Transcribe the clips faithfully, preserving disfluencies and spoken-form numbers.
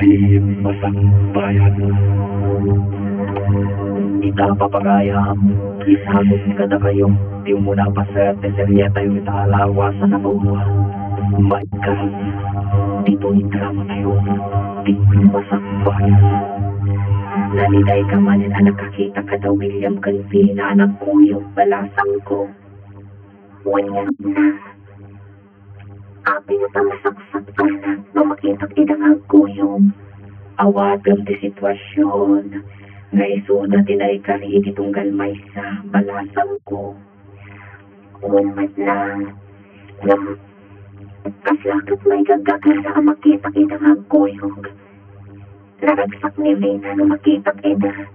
Pinmasakbayan. Ita, papagayam, isagid kadakayo ti umuna a paset ti serietayo ita a lawas a napauluan. Maikkan, ditoy dramatayo, ti Pinmasakbayan. Nalidayka manen a nakakita kada William ken Vina a nagkuyog, balasangko. Wen nga na. Apay a masaksak, anak, no makitak ida nga agkuyog? Awatem ti situasion nga isuda ti naikari iti tunggal maysa, balasangko. Wen met la, ngem kasla ket maigaggagara a makitak ida nga agkuyog? Naragsak ni Vina no makitak ida.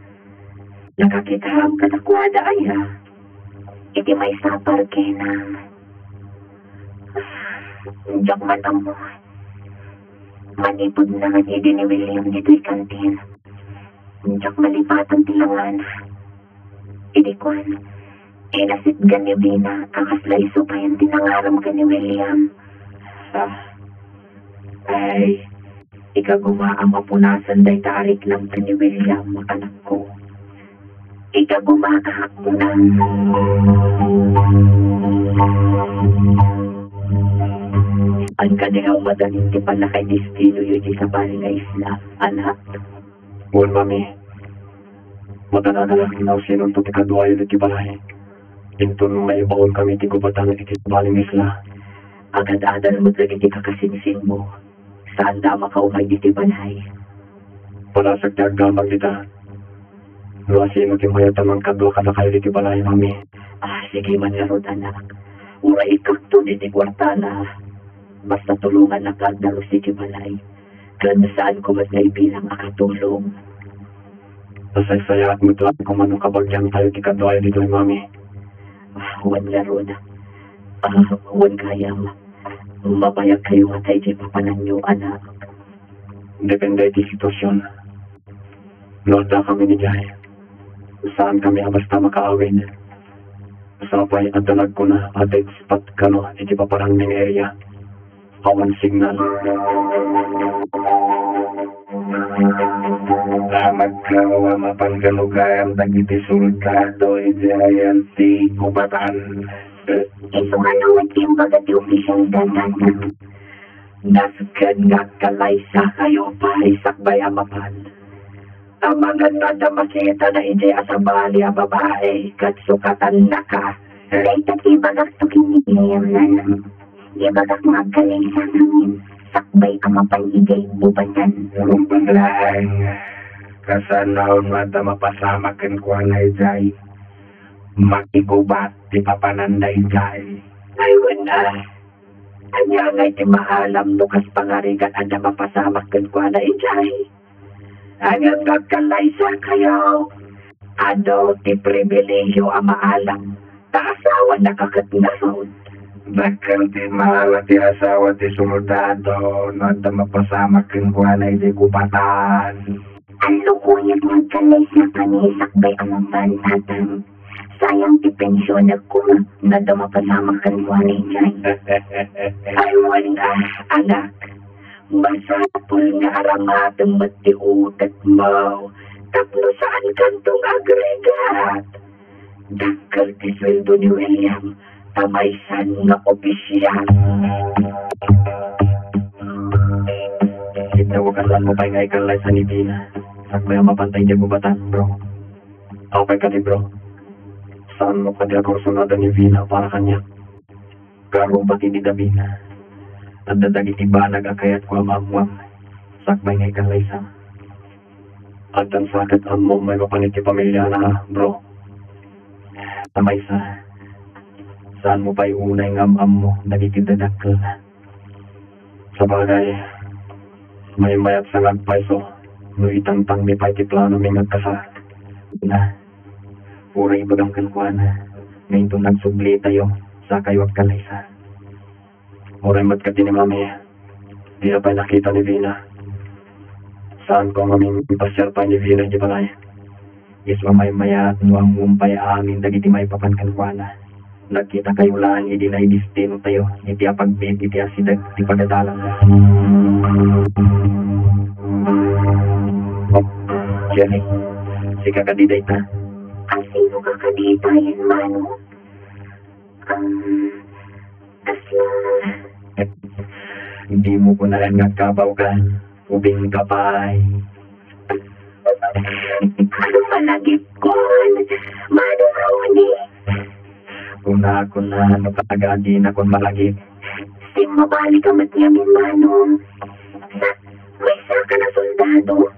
Nakakitaam kadakuada aya iti maysa a parkena. Diak man ammo. Manipud naman idi ni William ditoy kantin, diak malipatan ti langana. Idi kuan, inasitgan ni Vina a kasla isu payen ti nangaram ken ni William. Ah, ay, ikaguma a mapunasan dayta a riknam ken ni William, anakko. Ikaguma a hakuna. Saan kadi nga umadalin ti pannakaidestinoyo iti sabali nga isla, anak? Wen, mami. Madanadanak no sinonto ti kaduayo iti balay. Inton maibaon kami ti gubatan iti sabali nga isla. Agad-adal met dagiti kakasinsinmo. Saanda a makaumay diti balay. Palasek ti aggamang dita. No asino ti mayat a mangkadua kadakayo diti balay, mami? Ah, sige man ngarud, anak. Uray ikkakto diti kuartana. Basta tulongannaka agdalusi ti balay. Ken saanko met nga ibilang a katulong. Nasaysayaat met laeng koma no kabagiantayo ti kaduayo ditoy, mami. Ah, wen ngarud. Ah, wen gayam. Mabayagkayo ngata idiay papananyo, anak. Depende iti situasion. No addakami idiay, saankami a basta makaawid. Sapay adda nagkuna a dead spot kano iti papananmi nga area. Awan signal. Amatkaw a mapan kano gayam dagiti soldado idiay ti gubatan. Isu nga no met imbaga ti official data. Nasked nga agkalaysakayo pay sakbay a mapan. Amangan no adda makitana idiay a sabali a babai ket sukatannaka. Dayta ti ibagakto ken ni Miriam, nana. Ibagak nga agkalaysa ngamin, sakbay a mapan idiay gubatan. Rumbeng laeng, kasano no adda mapasamak kenkuana idiay? Makigubat ti papananda idiay. Ay, wen a. Ania ngay ti maalam no kas pangarigan adda mapasamak kenkuana idiay? Ngem no agkalaysakayo, adu ti pribilehio a maalam, ta asawanaka ket ngarud. Dakkel ti mala ti asawa ti soldado no adda mapasamak kenkuana idiay gubatan. Allokoyek nga agkalaysakami sakbay a mapan, tatang. Sayang ti pensionek koma no adda mapasamak kenkuana idiay. Ay, wen a, anak. Masapul nga aramatem met ti utekmo tapno saankanto nga agrigat. Dakkel ti sueldo ni William, ta maysan nga opisial. Ket nawakasanmo pay nga ikalaysa ni Vina, sakbay a mapantay diay gubatan, bro. Apay kadi, bro? Saanmo kadi a kursunada ni Vina para kaniak? Karuba ti dida, Vina. Adda dagiti banag a kayatko a maammoam, sakbay nga ikalaysa. Addan sa ket ammom maipapan iti pamiliana, bro. Ta maysa, saanmo pay unay nga am-ammo dagiti dadakkelna. Sabagay, maymayat sa nga agpayso no itangtangmi pay ti planomi nga agkasar. Na, uray ibagam kenkuana nga inton agsublitayo, sakayo agkalaysa. Uray met ket ni Mami, dina pay nakita ni Vina. Saanko ngamin ipasiar pay ni Vina idiay balay. Isu a maymayat no ammom pay amin dagiti maipapan kenkuana. Nagkitakayo laeng idi naidestinotayo iti apagbiit iti asideg ti pagadalanna. Jenny, sika kadi dayta? Asino ka kadi ita, Manong? Ah, kasla. Dimo ko na nga agkabaw kan, ubing ka pay. Ano malagipkon? Manong Ronnie? Kuna, kuna, no talaga, dinakon malagip. Simmabali ka met ngamin, Manong. Sa, maysa ka nga soldado?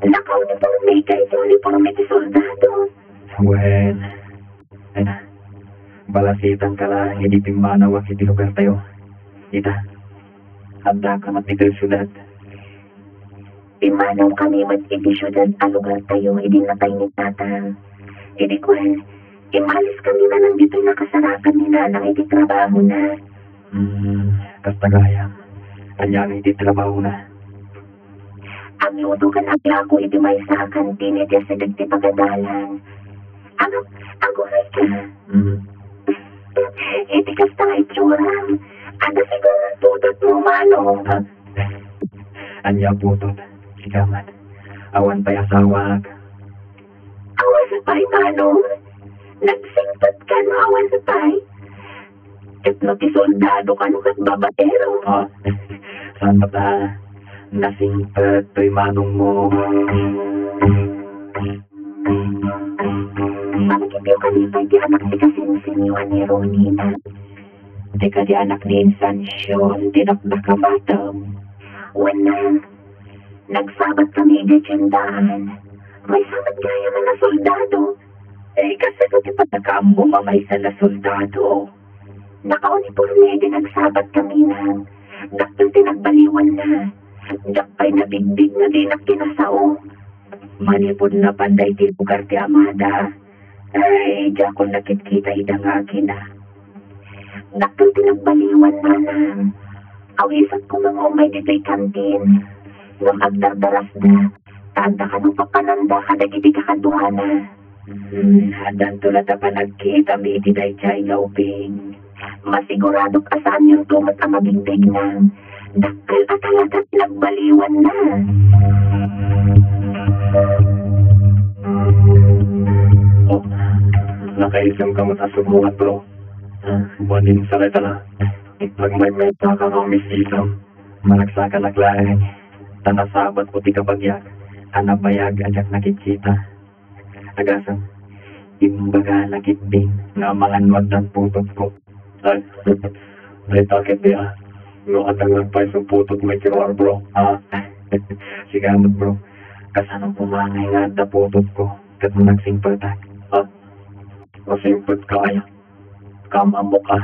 Nakauniporme ka iti uniporme ti soldado. Wen, ay na, balasitan ka lang idi pimmanawak iti lugartayo. Ita, adda ka met ditoy siudad. Pimmanaw kami met iti siudad a lugartayo idi natay ni Tata. Idi kuen, imalis kami manen ditoy nakasarakan ni Nanang iti trabahona. Hmm, kasta gayam. Ania iti trabahona? Agluto ken aglako iti maysa a kantin iti asideg ti pagadalan. Ag-, aguray ka. Mm. Iti kasta nga itsuram, adda siguro putotmo, Manong. Ah, ania putot? Sika met. Awan pay asawak. Awan pay, Manong. Nagsingpet ka no awan pay. Ket no ti soldado kano ket babaero. Ah, saan met a nasingpet toy manongmo? Mangipyo kadi pay ti anak ti kasinsinyo a ni Ronnie. Ti kadi anak ni Insansyo, ti dakdakamatem. Wen, nagsabat kami idiay tiendaan. Maysa met gayam a soldado. Eh, kasano ti pagkakaammo a maysa a soldado? Nakauniporme idi nagsabat kami na. Dakkel ti nagbaliwanna. Diak pay nabigbigen no dinak kinasao. Manipud napan daydi lugar ti amada, ay, diakon nakitkita ida nga agina. Dakkel ti nagbaliwanna. Awisak koma nga umay ditoy kantin. Ngem agdardarasda. Ta adda kano papananda kadagiti kakaduana. Hmm, addanto la ta panagkitami iti daydiay nga ubing. Masiguradok a saanyonto met a mabigbigna. Dakkel a talaga ti nagbaliwanna. Oh, nakaisem ka met a sumungad, bro. Banin sa reta na. Nagmaymayta ka nga umis-isem. Managsakanak laeng. Ta nasabat ko ti kabagiak a nabayag a diak nakikita. Agasem, imbagana ketdin nga amangan no addan putotko. Ay, dayta ketdi a. No adda nga agpayso putotmo iti ruar, bro. Ah, sika met, bro. Kasano koma ngay nga adda putotko ket no nagsingpetak? Ah, masingpetka aya? Kam-ammok a.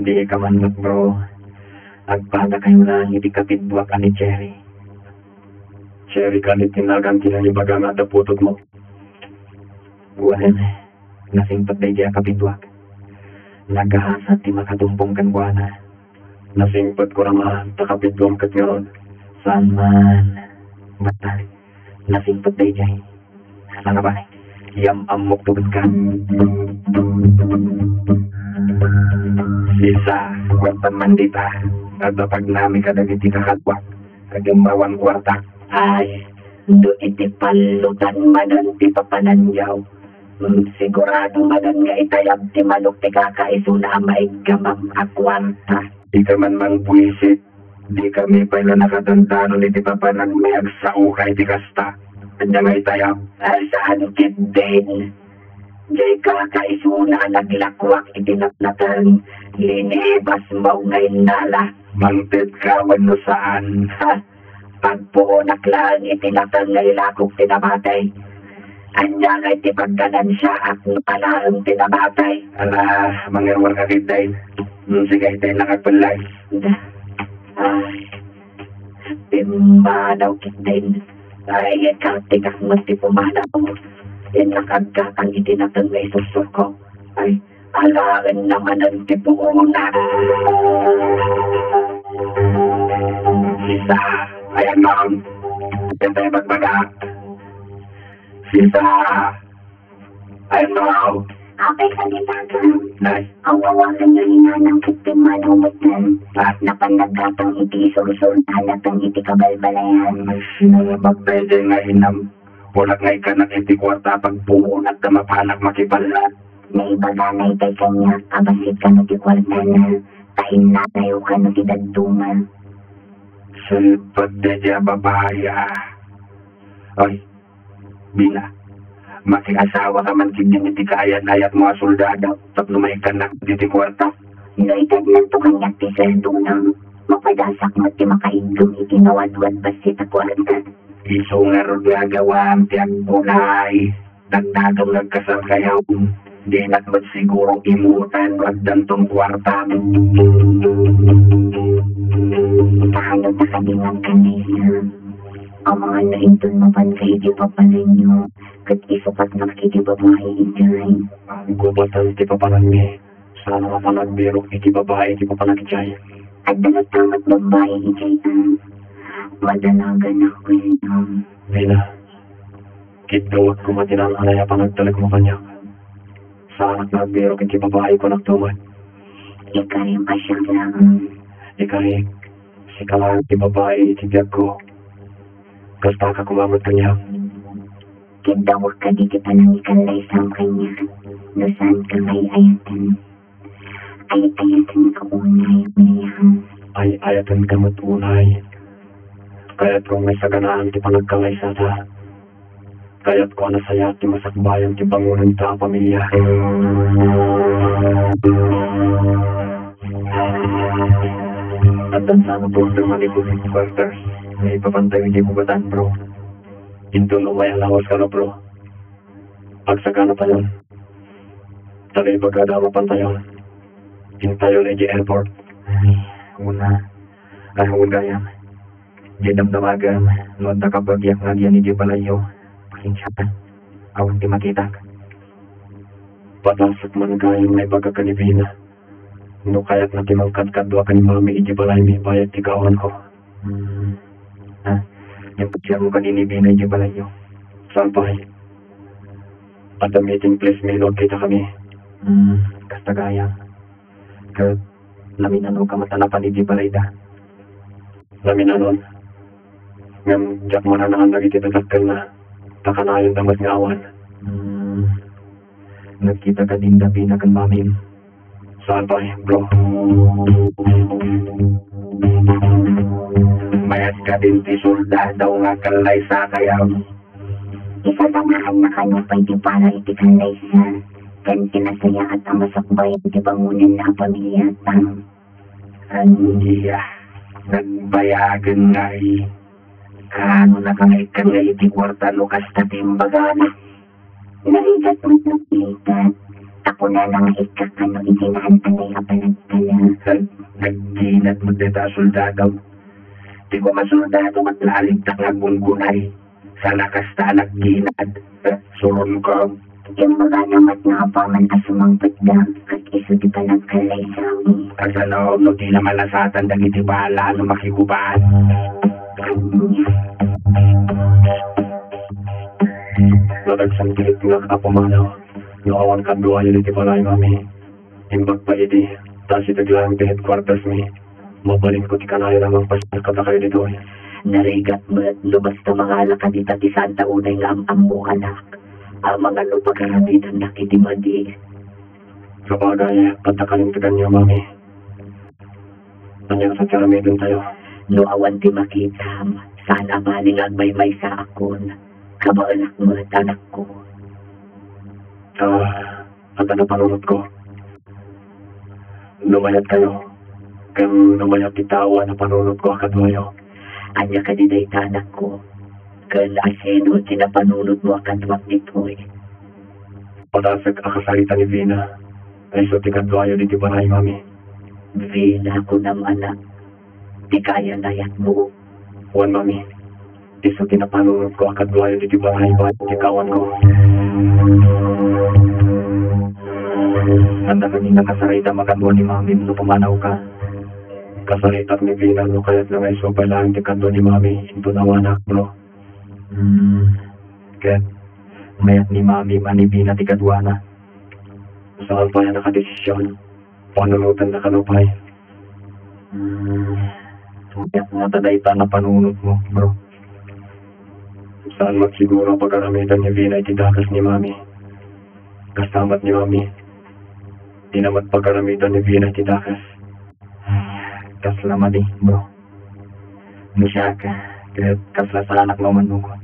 Di ka man met, bro. Agpadakayo laeng iti kapidduak a ni Cherry. Cherry kadi ti nagan ti nangibaga nga adda putotmo? Wen, nasingpet daydi a kapidduak. Nagahasat ti makatumbong kenkuana. Nasingpetko ra man, ta kapidduam ket ngarud. Saan man. Basta, nasingpet daydiay. Sana ba? Yam-ammokto kenka. Sisa, kuartam man dita. Adda pagnami kadagiti kakaduak. Agimmawan kuarta. Ay, no iti pallutan manen ti papananyo. Hmm, sigurado manen nga itayab ti manok ti kakaisuna a maiggamam a kuarta. Dika man mangbuisit. Dikami pay la nakadandanon iti papananmi, agsaoka iti kasta. Ania nga itayab? Ay, saan ketdin? Diay kakaisuna a naglakuak iti natnateng, linibasmo nga innala. Mangted ka wenno saan? Ha? Agpuonak laeng iti nateng nga ilakok ti namatay. Ania ngay ti pagganansiaak no alaem ti namatay? Ala, mangiruar ka ketdin. Hmm, sige, itay nakagpellay. Ay, pimmanaw ketdin. Ay, ikaw, tikak met ti pumanaw. Innak aggatang iti nateng nga isursurko. Ay, alaenna manen ti puonak. Sisa, ayan mo. Ito'y bagbagak. Sisa, ayan mo. Apay, kagitaka. Nay. Awawakan nga inanang ket pimmanaw metten. Ah. Napan naggatang iti isursur, nateng iti kabalbalayan. Ay, sino nga magpwede nga inam? Kunak nga ikkanak iti kuarta a pagpuonak ta mapanak makipallat. Naibagana itay kaniak a bassit kano ti kuartana, ta innanayo kano ti dadduma. Sulpad daydiay a babai, a. Ay, Bina, makiasawaka man ketdin iti kaayan-ayatmo a soldado tapno maikkanak ditoy kuarta. No itednanto kaniak ti sueldona, mapadasak met ti makaiggem iti nawadwad bassit a kuarta. Isu ngarud nga agawam ti agkunay. Dagdagem nga agkasarkayaw, dinak met siguro imutan no addanton kuarta. Paano ta kadi nga agkanaysa? Amangan no inton mapanka iti papananyo, ket isukatnak iti babai idiay. Gubatan ti papananmi. Saan a mapan agbirok iti babai iti papanak idiay. Adda latta met babai idiay, a. Madanaganak wen, a. Bina, kiddawek koma ti naan-anay a panagtalekmo kaniak. Saanak nga agbirok iti babai, kunak to met. Ikarim a siak laeng. Ikarik, sika laeng ti babai iti biagko. Kastaka koma met kaniak. Kiddawek kadi ti panangikallaysam kaniak no saanka nga ay-ayaten. Ay-ayatenka unay, William. Ay-ayatenka met unay. Kayatko nga saganaan ti panagkallaysata. Kayatko a nasayaat ti masakbayan ti bangonenta a pamilia. Addan sano, bro, ti manipod iti quarters nga ipapantayo iti bugatan, bro. Inton umay a lawas kano, bro, agsaganatayon. Ta naibaga da a mapantayon. Intayon iti airport. Ay, una. Ay, una, gayam. Diay damdamagem no adda kabagiak nga agyan iti balayyo. Pasensia. Awan ti makitak. Padasek man gayam nga ibaga ken ni Vina. No kayatna ti mangkadkadua ken ni Mami iti balaymi bayat ti kawanko. Hmm. Ah, impasiarmo ken ni Vina iti balayyo. Saan pay? Adda meeting place mi no agkitakami. Hmm, kasta gayam. Ket naminanoka met a napan iti balayda. Naminanon. Ngem diak mananaan dagiti dadakkelna, ta kanayonda met nga awan. Hmm. Nagkita kadin da Vina ken Mamim? Saan pay, bro? Mayat kadin ti soldado nga kallaysakayam. Isasanaanna kano pay ti para iti kallaysa ken ti nasayaat a masakbayan ti bangonenna a pamiliata. Ania, nagbayagen ngay. Kaano nakaikkan nga iti kuarta no kasta ti imbagana? Narigat met no narigat. Ta kunana nga ikkan kano iti naan-anay a panagkala. Nagginad met dayta a soldado. Ti koma soldado met naaligtak nga aggunggunay. Sana kasta a nagginad. Suronko. Imbagana met nga apaman a sumangpetda ket isu ti panagkallaysami. Kasano no dina malasatan dagiti bala no makigubat? Nadagsan ti riknak a pumanaw no awan kaduayo iti balay, Mami. Imbag pay idi, ta asideg laeng ti headquarters mi. Mabalinko ti kanayon a mangpasiar kadakayo ditoy. Narigat met no basta mangalakad ita ti saanta unay nga am-ammo, anak. Amangan no pagaramidannak iti madi. Sabagay, adda kalinteganyo, Mami. Ania a ti aramidentayo? No awan ti makitam, saan a bali nga agmaymaysaakon. Kabaelak met, anakko. Ah, adda napanunotko. No mayatkayo, ken no mayat ti tao a napanunotko a kaduayo. Ania kadi dayta, anakko? Ken asino ti napanunotmo a kaduak ditoy? Padasek a kasarita ni Vina, a isu ti kaduayo ditoy balay, Mami. Vina, kunam, anak, ti kaayan-ayatmo. Wen, Mami. Isu ti napanunotko a kaduayo ditoy balay, bayat ti kawanko. Adda kadi nakasaritam a kadua ni Mami no pumanawka? Kasaritak ni Vina no kayatna nga isu pay laeng ti kadua ni Mami inton awanak, bro. Hmm. Ket mayat ni Mami a ni Vina ti kaduana. Saan pay a nakadesisyon? Panunotenna kano pay? Hmm. Mayat ngata dayta napanunotmo, bro. Saan met siguro a pagaramiden ni Vina iti dakes ni Mami. Kasta met ni Mami, dina met pagaramiden ni Vina iti dakes. Kasla madi, bro. No siak, ket kasla saanak nga umanugot.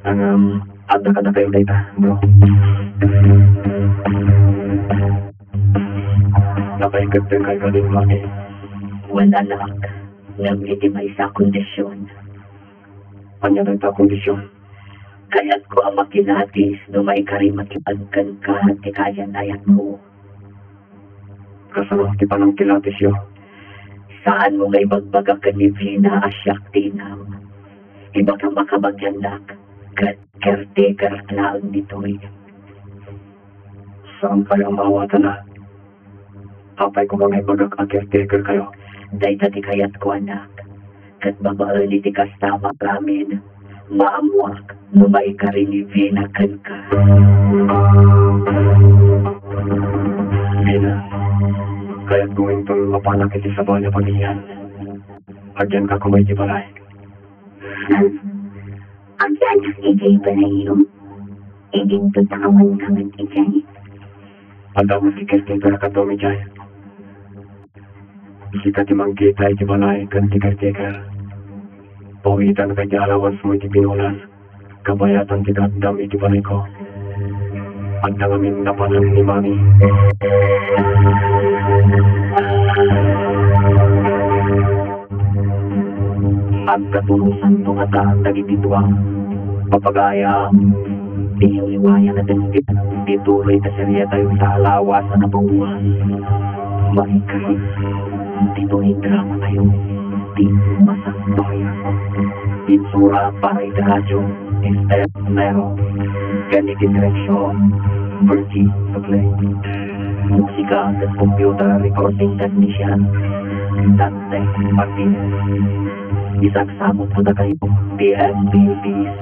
Ngem, adda kadakayo dayta, bro. Napaiketdengkayo kadin, Mami. Wen, anak, ngem iti maysa a kondision. Ania dayta a kondision? Kayatko a makilatis no maikari met laeng kenka ti kayan-ayatmo. Kasano ti panangkilatisyo? Saanmo nga ibagbaga ken ni Vina a siak ti inam. Ibagam a kabagiannak, ket caretaker-ak laeng ditoy. Saan pay a maawatana? Apay koma nga ibagak a caretaker kayo? Dayta ti kayatko, anak. Ket babaen iti kasta a maaramid, maammoak no maikari ni Vina kenka. Vina, kayatko nga inton mapanak iti sabali a pagilian, agyanka koma iti balay. Agianak idiay balayyo? Idinto ta awanka met idiay? Adda met ti caretaker a kaduam idiay. Sika ti mangkita iti balay ken ti caretaker. Pawitanka iti allowance mo iti binulan. Kabayatan ti kaaddam iti balayko. Adda ngamin napanan ni Mami. Agkatulosanto ngata dagiti dua. Papagayam, ti liwliwayan a denggen ti tuloy ta serietayo ita a lawas a napauluan. Maikari, ditoy dramatayo, ti Masakbayan. Insurat para iti radyo, Esther Nero. Ken iti direksion, Virgie Tuglay. Musika ken computer recording technician, Dante Martinez. Isagsamoto dakayo ti M P P C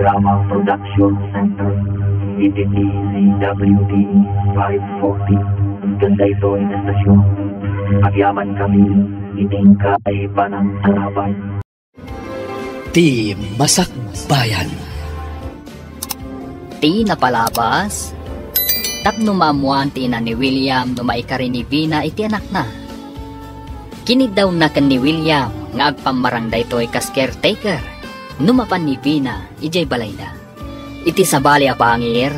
Drama Production Center iti D Z W D five forty. Ken daytoy nga estasion, agyamankami iti inkay panangtarabay. Ti Masakbayan. Ti napalabas, tapno maammoan ti ina ni William no maikari ni Vina iti anakna. Kiniddawna ken ni William nga agpammarang daytoy kas caretaker no mapan ni Vina idiay balayda. Iti sabali a pangir,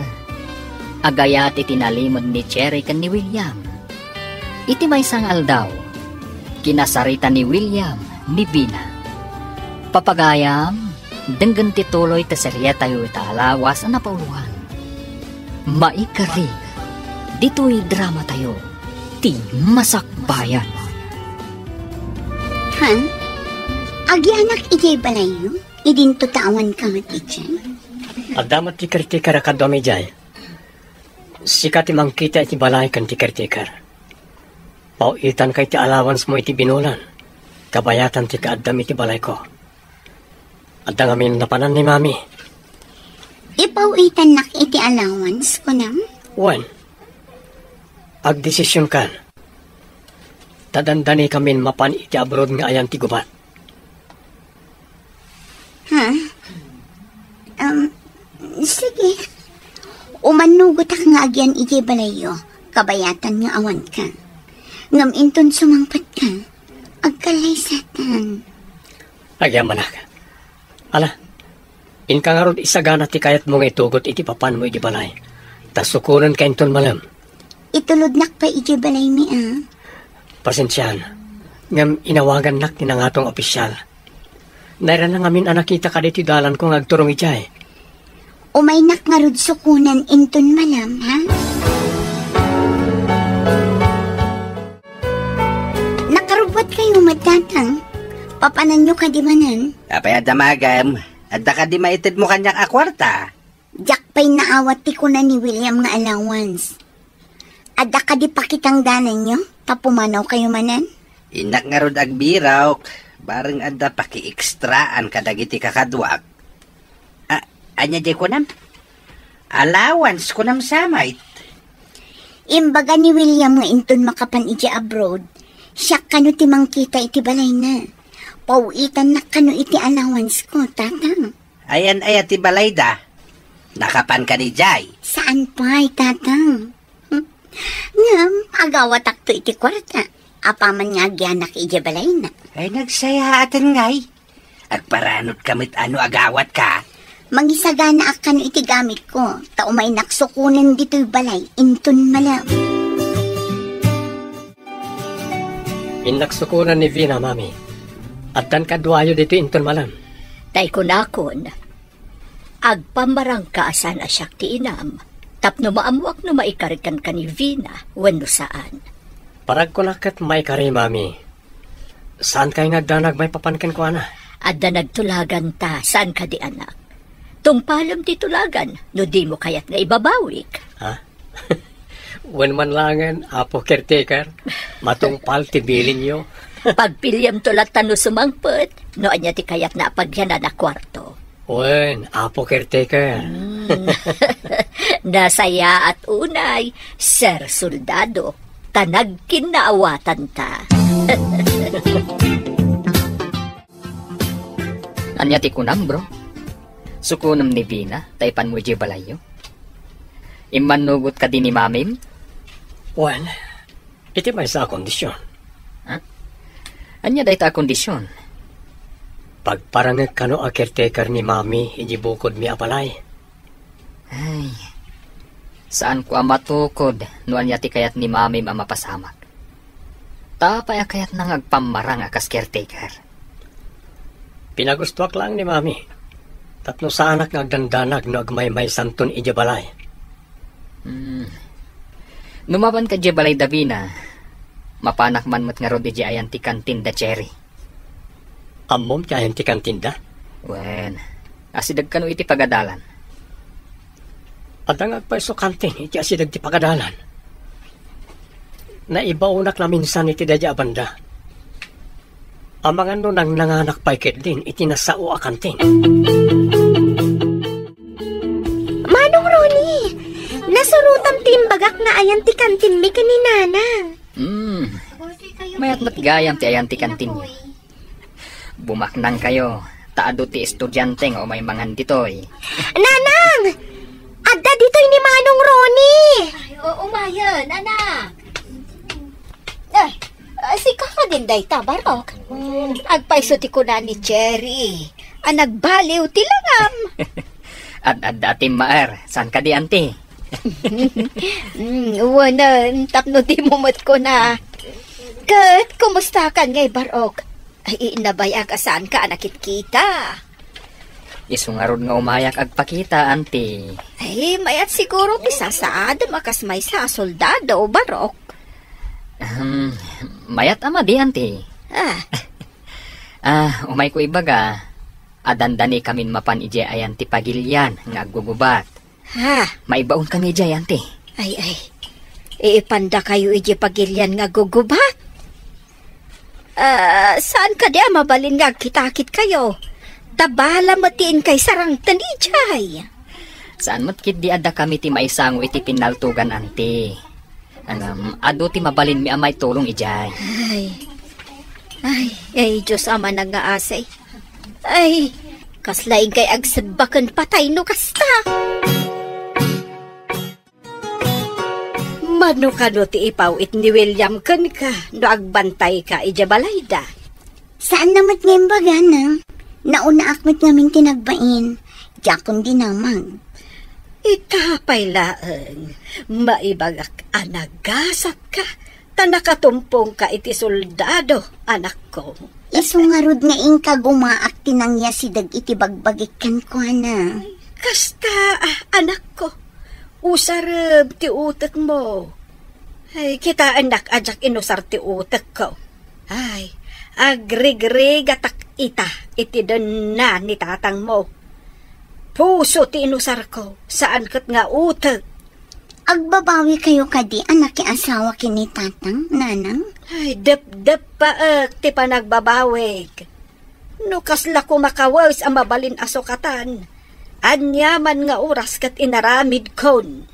agayat iti nalimed ni Cherry ken ni William. Iti maysa nga aldaw, kinasarita ni William ni Vina. Papagayam, denggen ti tuloy ti serietayo ita a lawas a napauluan. Maikari, ditoy dramatayo, ti Masakbayan. Han? Agianak idiay balayyo? Idinto ta awanka met idiay? Adda met ti caretaker a kaduam idiay. Sika ti mangkita iti balay ken ti caretaker. Paw-itanka iti allowance mo iti binulan. Kabayatan ti kaaddam iti balayko. Adda ngamin napanan ni Mami. Ipaw-itannak iti allowance, kunam? Wen. Agdesisionkan. Ta dandanikamin mapan iti abroad nga ayan ti gubat. Ha? Um, sige. Umanugotak nga agyan idiay balayyo, kabayatan nga awanka. Ngem inton sumangpetka, agkallaysaten. Agyamanak. Ala, inka ngarud isagana ti kayatmo nga itugot iti papanmo iti balay. Ta sukonenka inton malem. Itulodnak pay idiay balaymi, a. Pasensiaan. Ngem inawagannak ti nangato nga opisial. Nairana ngamin a nakitaka ditoy dalanko nga agturong idiay. Umaynak ngarud sukonen inton malem, ha? Nakarubbuatkayo met, Tatang. Papananyo kadi manen? Apay a damagem? Adda kadi maitedmo kaniak a kuarta? Diak pay naawat ti kuna ni William nga allowance. Adda kadi pakitang danenyo ta pumanawkayo manen? Innak ngarud agbirok, bareng adda pakiekstraan kadagiti kakaduak. A, ania diay kunam? Allowance kunam sa met? Imbaga ni William nga inton makapan idiay abroad, siak kano ti mangkita iti balayna. Paw-itannak kano iti allowance ko, Tatang. Ayan aya ti balayda. Nakapan kadi jay? Saan pay, Tatang. Ngem, agawatakto iti kuarta. Apaman nga agyanak idiay balayna. Ay, nagsayaaten ngay. Agparanod ka met a no agawatka. Mangisaganaak kano iti gamitko, ta umaynak sukonen ditoy balay inton malem. Innak sukonen ni Vina, Mami. Addan kaduayo ditoy inton malem. Tay kunakon, agpammarangka a saan a siak ti inam, tapno maammoak no maikarikan ka ni Vina wenno saan. Paragkunak ket maikari, Mami. Saan kay nga agdanag maipapan kenkuana? Adda nagtulagan ta, saan kadi, anak? Tungpalem ti tulagan, no dimo kayat nga ibabawik. Ha? Wen man langen, Apo Caretaker, matungpal ti bilinyo. Pagpiliamto latta no sumangpet, no ania ti kayatna a pagyanan a kuarto. Wen, Apo Caretaker. Hmm. Nasayaat unay, Sir Soldado, ta nagkinnaawatanta. Ania ti kunam, bro? Sukonem ni Vina, ta ipanmo idiay balayyo? Immannugot kadi ni Mamim? Wen, iti maysa a kondisyon. Ha? Ania dayta a kondisyon? Pagparangek kano a caretaker ni Mami idiay bukodmi a balay. Ay, saanko a matukod no ania ti kayat ni Mamim a mapasamak. Ta apay a kayatna nga agpammarang a kas caretaker? Pinagustoak laeng ni Mami, tapno saanak nga agdandanag no agmaymaysanton idiay balay. Hmm. No mapanka idiay balay da Vina, mapanak man met ngarud idiay ayan ti kantin da Cherry. Ammom ti ayan ti kantin da? Wen, asideg kano iti pagadalan. Adda nga agpayso kantin iti asideg ti pagadalan. Naibaonak naminsan iti daydiay a banda. Amangan no nangnanganak pay ketdin iti nasao a kantin. Manong Ronnie, nasurotam ti imbagak nga ayan ti kantinmi ken ni Nanang. Hmm. Mayat met gayam ti ayan ti kantinyo. Bumaknangkayo, ta adu ti estudiante nga umay mangan ditoy. Nanang! Adda ditoy ni Manong Ronnie! Ay, oo, mayen, anak. Ay, ah, sika kadin dayta, Barok. Agpayso ti kuna ni Cherry a nagbaliw ti langam. Ad-adda a timmaer, saan kadi, anti? Mm, wen, tapno dimo met kuna. Ket kumustakan ngay, Barok? Ay, nabay-ak a saanka a nakitkita. Isu ngarud nga umayak agpakita, anti. Ay, mayat siguro ti sasaadem a kas maysa a soldado, Barok. Ahem, mayat a madi, anti. Ah. Ah, umayko ibaga, a dandanikamin mapan idiay ayan ti pagilian nga aggugubat. Ha? Maibaon kami idiay, anti. Ay, ay. Iipandakayo idiay pagilian nga aggugubat? Ah, saan kadi a mabalin nga agkitakitkayo? Ta bala met ti inkay sarangten idiay. Saan met ketdi a dakami ti maisango iti pinnaltogan, anti. Ngem, adu ti mabalinmi a maitulong idiay. Ay. Ay, ay, Dios a manangngaasi. Ay, kasla inkay agsebba ken patay no kasta. Mano kano ti ipaw-it ni William kenka no agbantayka idiay balayda? Saanna met nga imbaga, Nang. Naunaak met ngamin ti nagbain. Diakon dinamag. Ita pay laeng, maibagak a nagasatka, ta nakatumpongka iti soldado, anakko. Isu ngarud nga inka gumaak ti nangyasideg iti bagbagik kenkuana. Kasta, ah, anakko, usarem ti utekmo. Ay, kitaennak a diak inusar ti utekko. Ay, agrigrigatak ita iti denna ni tatangmo. Puso ti inusarko, saan ket nga utek. Agbabawikayo kadi a nakiasawa ken ni Tatang, Nanang? Ay, depdeppaek ti panagbabawik. No kasla koma kawes a mabalin a sukatan, aniaman nga oras ket inaramidkon.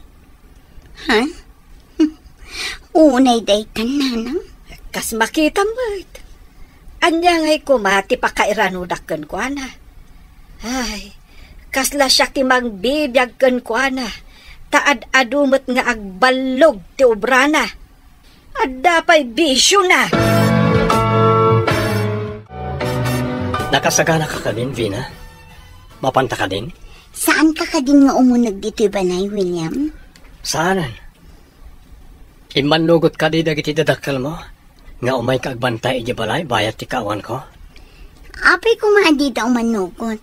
Ha? Unay daytan, Nanang? Kas makitam met. Ania ngay koma ti pakairanodak kenkuana? Ay, Kasla siak ti mangbibiag kenkuana, ta ad-adu met nga agballog ti obrana. Adda pay bisiona. Nakasagana ka kadin, Vina? Mapanta kadin? Saan ka kadin nga umuneg ditoy balay, William? Saanen. Immannugot kadi dagiti dadakkelmo nga umayka agbantay idiay balay bayat ti kaawanko? Apay koma a dida umannugot?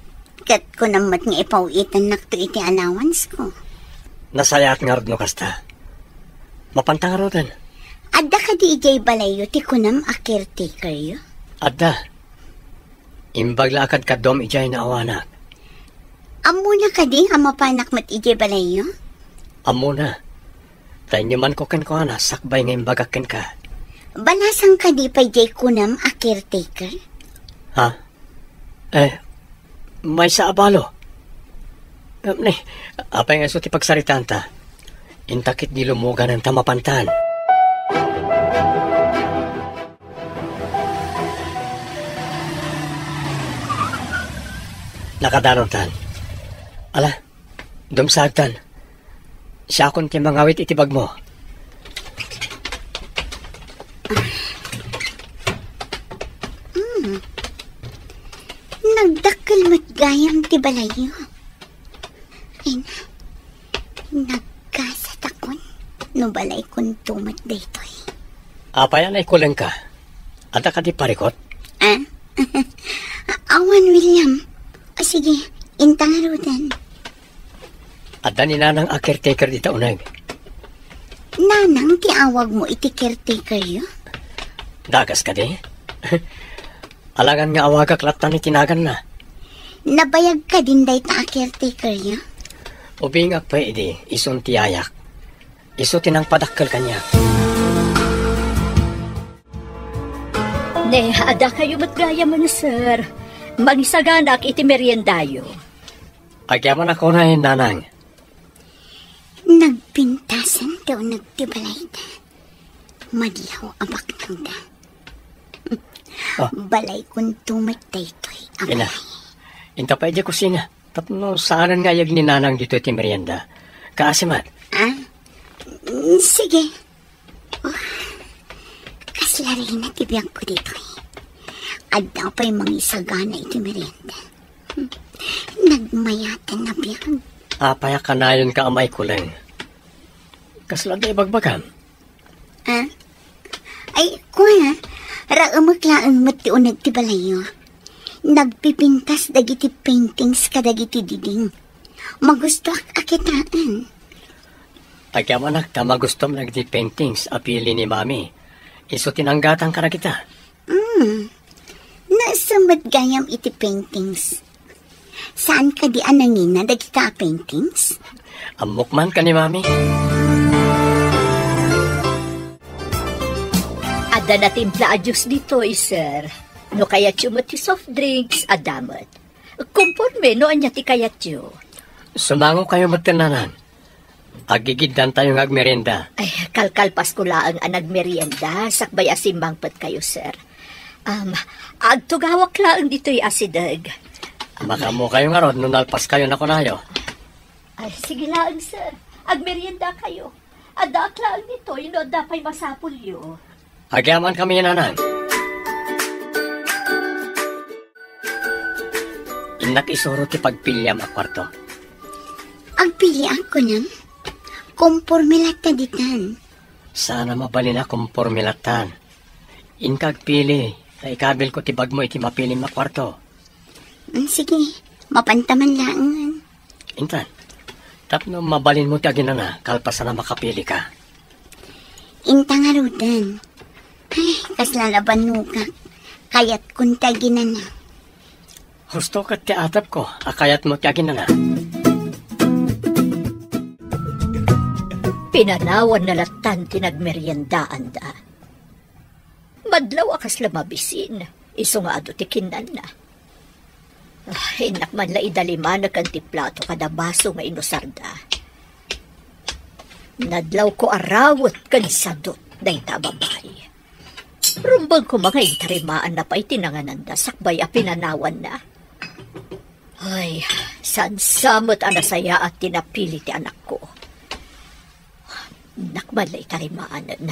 Ket kunam met nga ipaw-itennakto iti allowancesko. Nasayaat ngarud no kasta. Mapanta ngaruden. Adda kadi idiay balayyo ti kunam a caretakeryo? Adda. Imbag la a kadkaduam idiay naawanak. Ammona kadi a mapanak met idiay balayyo? Ammona. Ta inyumanko kenkuana sakbay nga imbagak kenka. Balasang kadi pay diay kunam a caretaker? Ha? Eh, maysa a balo. Ngem ni, apay nga isu ti pagsaritaanta? Inta ketdi lumuganan ta mapantan. Nakadanontan. Ala, dumsagtan. Siakon ti mangawit iti bagmo. Mm. Nagdakkel met gayam ti balayyo. Ay na, nagkasatakon no balaykonto met daytoy. Apay a naikulengka? Adda kadi parikut? Ah? Awan, William. O sige, inta ngaruden. Adda ni Nanang a caretaker dita uneg. Nanang ti awagmo iti caretakeryo? Dagas kadi? Alangan nga awagak latta iti naganna. Nabayag kadin dayta a caretakeryo? Ubingak pay idi, isun ti yayak. Isu ti nangpadakkel kaniak. Ne, adda kayo met gayam, sir. Mangisaganak iti meriendayo. Agyamanak unay, Nanang. Nagpintasen ti uneg ti balayda. Madlaw a baknangda. Ah. Balaykonto met daytoy a balay. Ina, inta pay idiay kusina. Tapno saanen nga ayeg ni Nanang ditoy ti merienda. Kaasi met. Ah? Mm, sige. Oh, kasla reyna ti biagko ditoy. Adda pay mangisagana iti merienda. Hmm. Nagmayaten a biag. Apay a kanayonka a maikuleng? Kasla adda ibagbagam? Ah? Ay, kuana, raemek laeng met ti uneg ti balayyo. Nagpipintas dagiti paintings kadagiti diding. Magustoak a kitaen. Agyamanak ta magustom dagiti paintings a pili ni Mami. Isu ti nanggatang kadagita. Hmm. Naisem met gayam iti paintings. Saan kadi a nangina dagita a paintings? Ammok man ken ni Mami. Adda natimpla a juice ditoy, sir. No kayatyo met ti soft drinks, adda met. Konporme no ania ti kayatyo. Sumangokayo met, Nanang. Aggigiddantayo nga agmerienda. Ay, kalkalpasko laeng a nagmerienda, sakbay a simmangpetkayo, sir. Um, agtugawak laeng ditoy asideg. Makaammokayo ngarud no nalpaskayo a kunayo. Ay, sige laeng, sir. Agmeriendakayo. Addaak laeng ditoy no adda pay masapulyo. Agyamankami, Nanang. Innak isuro ti pagpiliam a kuarto. Agpiliak, kunam? Konporme latta ditan. Saan a mabalin a konporme lattan. Inka agpili, ta ikabilko ti bagmo iti mapilim a kuarto. Mm, sige, mapanta man laengen. Intan, tapno mabalinmo ti aginana, kalpasan a makapilika. Inta ngaruden. Ay, kasla la bannogak. Kayatkon ti aginana. Husto ket ti atepko a kayatmo ti aginana. Pinanawanna lattan ti nagmeriendaanda. Madlaw a kasla mabisin, isu nga adu ti kinnanna. Ah, innak man la idalimanek ti plato kada baso nga inusarda. Nadlawko a rawet ken sadut dayta a babai. Rumbengko nga intarimaanna pay ti nangananda sakbay a pinanawanna. Ay, saan sa met a nasayaat ti napili ti anakko? Nakman la itarimaanen.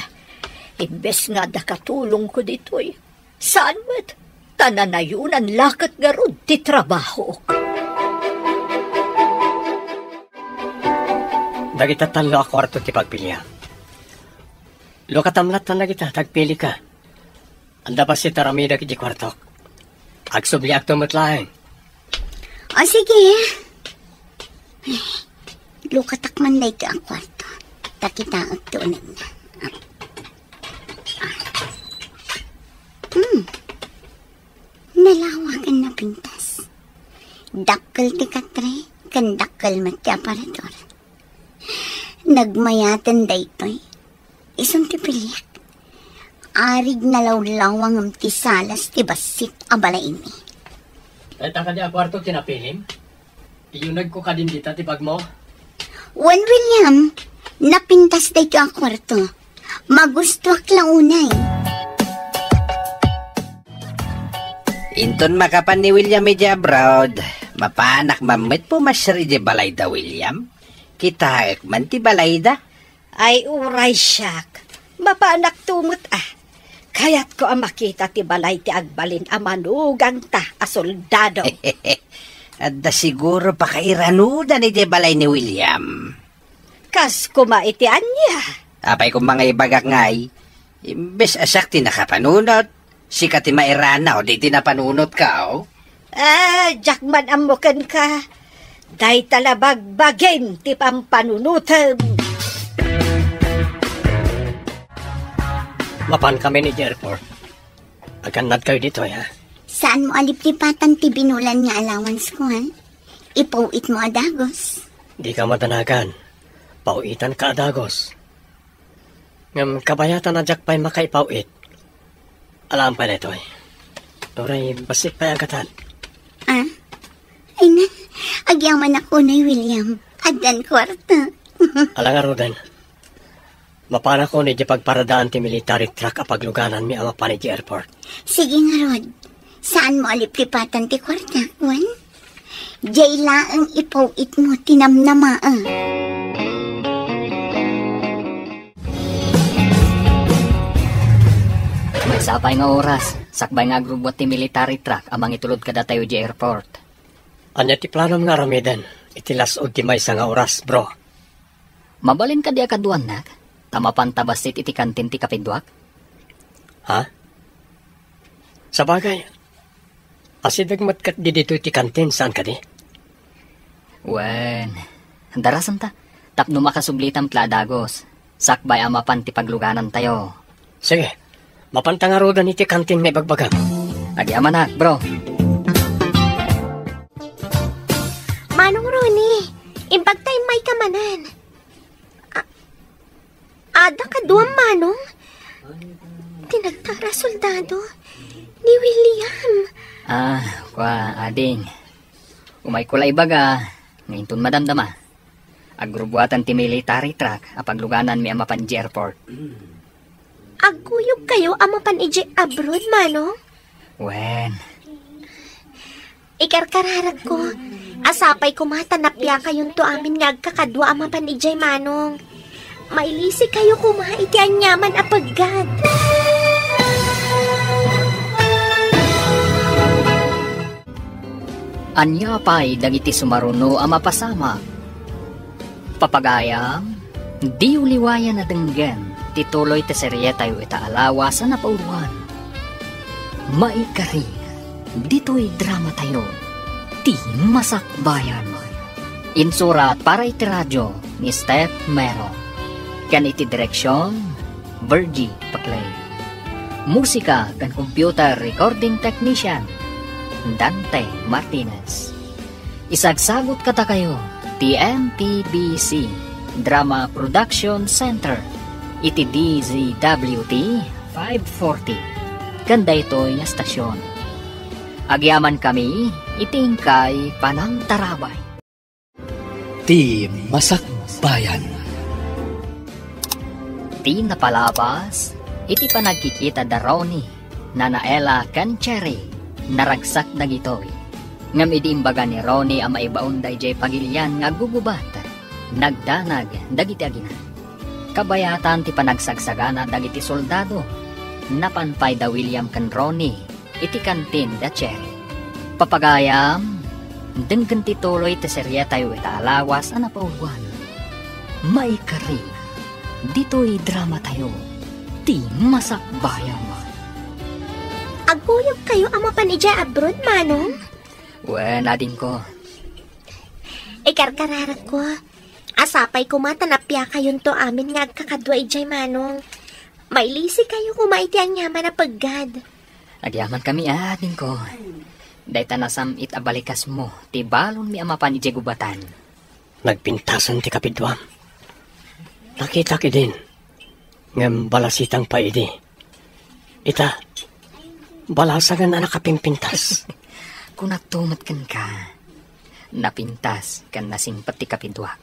Imbes nga adda katulongko ditoy, saan met, ta nanayonan la ket ngarud ti trabahook. Dagita tallo a kuarto ti pagpiliam. Lukatam lattan dagita, ta agpilika. Adda bassit a aramidek iti kuartok. Agsubliakto met laeng. O, sige. Lukatak man daytoy a kuarto. Ta kitaek ti unegna. Hmm. Nalawa ken napintas. Dakkel ti katre, ken dakkel met ti aparador. Nagmayaten daytoy. Isun ti piliak. Arig nalawlawa ngem ti salas ti bassit a balaymi. Dayta kadi a kuarto ti napilim? Iyunegko kadin dita ti bagmo? Wen, William, napintas daytoy a kuarto. Magustuak la unay. Inton makapan ni William idiay abroad, mapanak man met pumasiar idiay balayda, William. Kitaek man ti balayda. Ay, uray siak. Mapanakto met a. Kayatko a makita ti balay ti agbalin a manugangta a soldado. Adda siguro pakairanudan idiay balay ni William. Kas koma iti ania? Apay koma nga ibagak ngay, imbes a siak ti nakapanunot, sika ti mairanaw iti napanunotka, o? Ah, diak man ammo kenka. Dayta la bagbagim ti pampanunotem. Mapankami idiay airport. Agannadkayo ditoy, ha? Saanmo a liplipatan ti binulan nga allowance ko, ha? Ipaw-itmo a dagus. Dika madanagan. Paw-itanka a dagus. Ngem kabayatan a diak pay makaipaw-it. Alaem pay daytoy. Uray bassit pay a gatad. Ah? Ay na, agyamanak unay, William. Addan kuarta. Ala ngaruden. Mapanakon idiay pagparadaan ti military truck a paglugananmi a mapan idiay airport. Sige ngarud. Saanmo a liplipatan ti kuarta, wen? Diay laeng ipaw-itmo ti namnamaem. Maysa pay nga oras, sakbay nga agrubuat ti military truck a mangitulod kadatayo idiay airport. Ania ti planom nga aramiden iti las-ud ti maysa nga oras, bro? Mabalin kadi a kaduanak, ta mapanta bassit iti kantin ti kapiduak? Ha? Sabagay, asideg met ket ditoy ti kantin, saan kadi? Wen, darasenta, tapno makasublitam met la a dagus, sakbay a mapan ti pagluganantayo. Sige, mapanta ngaruden iti kantin nga ibagbagam. Agyamanak, bro. Manong Ronnie, imbag ta immayka manen. A-, adda kaduam, Manong? Ti nagtara a soldado ni William. Ah, kua, ading. Umayko la ibaga, nga inton madamdama, agrubuatan ti military truck a paglugananmi a mapan idiay airport. Agkuyogkayo a mapan idiay abroad, Manong? Wen. Ikarkararagko, a sapay koma ta napiakayonto amin nga agkakadua a mapan idiay, Manong. Mailisikayo koma iti aniaman a peggad. Ania pay dagiti sumaruno a mapasamak? Papagayam, diyo liwayan a denggen ti tuloy ti serietayo ita a lawas a napauloan. Maikari, ditoy dramatayo, Ti Masakbayan. Insurat para iti radio ni Steph Mero. Ken iti direksion, Virgie Paclay. Musika ken computer recording technician, Dante Martinez. Isagsagut kadakayo ti M P B C Drama Production Center iti D Z W T five forty ken daytoy nga stasyon. Agyamankami iti inkay panangtarabay. Ti Masakbayan. Ti napalabas iti panagkikita da Ronnie, Nana Ella, ken Cherry, naragsak dagitoy. Ngem idi imbaga ni Ronnie a maibaon daydiay pagilian nga aggugubat, nagdanag dagiti agina. Kabayatan ti panagsagsagana dagiti soldado, napan pay da William ken Ronnie iti kantin da Cherry. Papagayam, denggen ti tuloy ti serietayo ita a lawas a napauluan. Maikari, ditoy dramatayo, ti Masakbayan. Agkuyogkayo a mapan idiay abroad, Manong? Wen, adingko. Ikarkararakko. Sapay koma ta napiakayonto amin nga agkakadua idiay, Manong. Mailisikayo koma iti aniaman a peggad. Agyamankami, adingko. Dayta nasam-it a balikasmo ti balonmi a mapan idiay gubatan. Nagpintasen ti kapidua. Nakitak idin, ngem balasitang pay idi. Ita, balasangen a nakapimpintas. Kunakto met kenka, napintas ken nasingpet ti kapiduak.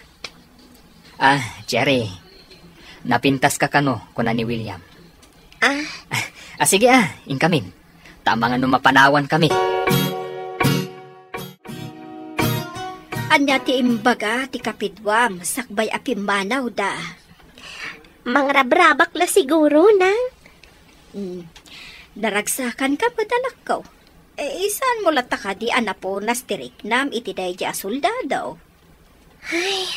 Ah, Cherry, napintaska kano, kuna ni William. Ah? Ah, ah, sige, ah, inkamin. Ta amangan no mapanawankami. Ania ti imbaga ti kapiduam sakbay a pimmanawda? Mangrabrabak la siguro, Nang. Hmm. Naragsakanka met, anakko. Eh, saanmo latta kadi a napunas ti riknam iti daydi a soldado? Ay.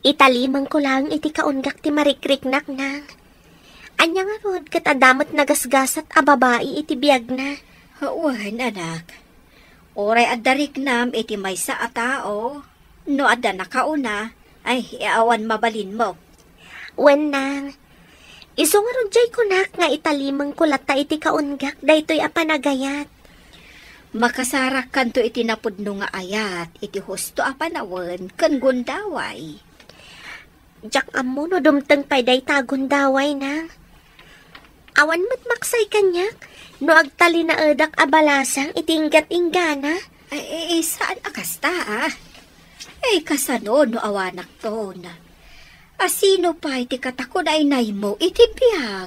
Italimengko laeng iti kaunggak ti marikriknak, Nang. Ania ngarud ket adda met nagasgasat a babai iti biagna? Wen, anak. Uray adda riknam iti maysa a tao, no adda nakauna, ay, awan mabalinmo. Wen, Nang. Isu ngarud diay kunak nga italimengko latta iti kaunggak daytoy a panagayat. Makasarakkanto iti napudno nga ayat iti husto a panawen ken gundaway. Diak ammo no dumteng pay dayta a gundaway, Nang. Awan met maksay kaniak no agtalinaedak a balasang iti inggat-inggana. Ay, eh, eh, saan a kasta, ah? Eh, kasano no awanakton? A sino pay ti katakunaynaymo iti biag?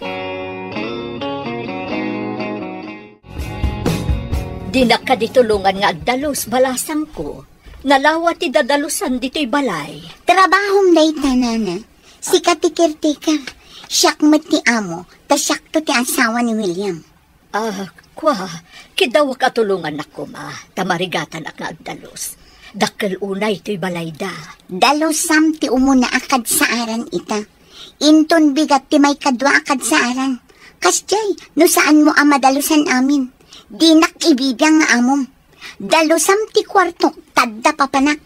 Dinak kadi tulongan nga agdalus, balasangko. Nalawa ti dadalusan ditoy balay. Trabahom dayta, nana. Sika ti caretaker. Siak met ti amo, ta siakto ti asawa ni William. Ah, kua, kidawak a tulongannak koma, ta marigatanak nga agdalus. Dakkel unay toy balayda. Dalusam ti umuna a kadsaaran ita. Inton bigat ti maikadua a kadsaaran. Kasdiay, no saanmo a madalusan amin, dinak ibibiang nga amom. Dalusam ti kuartok, ta adda papanak.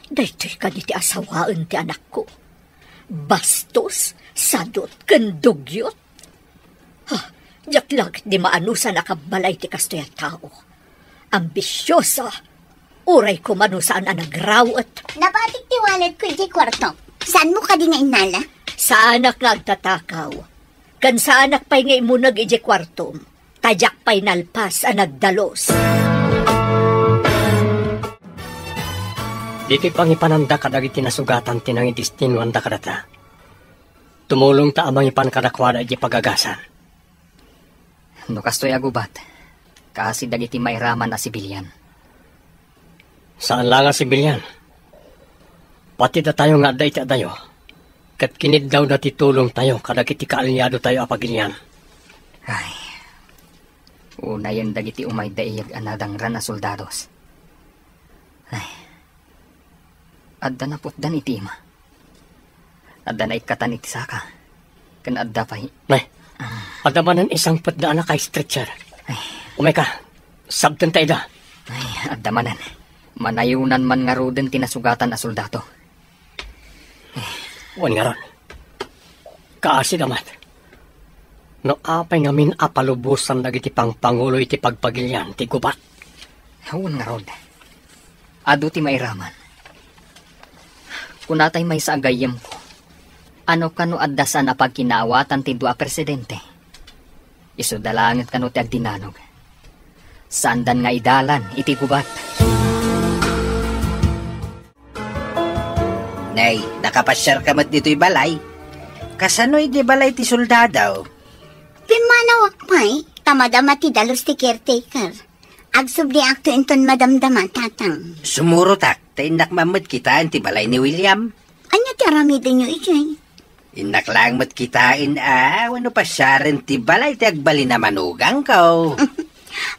Daytoy kadi ti asawaen ti anakko. Bastos, sadot, ken dugyot. Ha, diak la ketdi maanusan a kabbalay ti kastoy a tao. Ambisiosa, uray koma no saan a nagrawet. Nabatik ti walletko idiay kuartok. Saanmo kadi nga innala? Saanak nga agtatakaw. Ken saanak pay nga immuneg idiay kuartom. Ta diak pay nalpas a nagdalus. Ditoy pangipananda kadagiti nasugatan ti nangidestinuanda kadata. Tumulongta a mangipan kadakuada idiay pagagasan. No kastoy a gubat, kaasi dagiti mairaman a sibilian. Saan la nga sibilian. Pati datayo nga adda iti adayo, ket kiniddawda ti tulongtayo kadagiti kaaliadotayo a pagilian. Ay, unayen dagiti umayda iyeg a nadangran a soldados. Ay, adda naputdan iti ima. Adda naikkatan iti saka. Ken adda pay. Nay, adda manen isangpetda a naka-stretcher. Ay. Umayka, sabtenta ida. Ay, adda manen. Manayonan man ngaruden ti nasugatan a soldado. Wen ngarud, kaasida met. No apay ngamin a palubosan dagiti pangpangulo iti pagpagilian ti gubat. Wen ngarud, adu ti mairaman. Kunatay maysa a gayyemko, ano kano adda saan a pagkinaawatan ti dua a presidente? Isuda laengen kano ti agdinanog. Saandan nga idalan iti gubat. Nay, nakapasiarka met ditoy balay? Kasano idi balay ti soldado? Pimmanawak pay, Madama ti dalus ti caretaker. Agsubliakto inton madamdama, Tatang. Sumurotak, ta innak met kitaen ti balay ni William. Ania ti aramidenyo idiay? Innak laeng met kitaen a, wenno pasiaren ti balay ti agbalin a manugangko.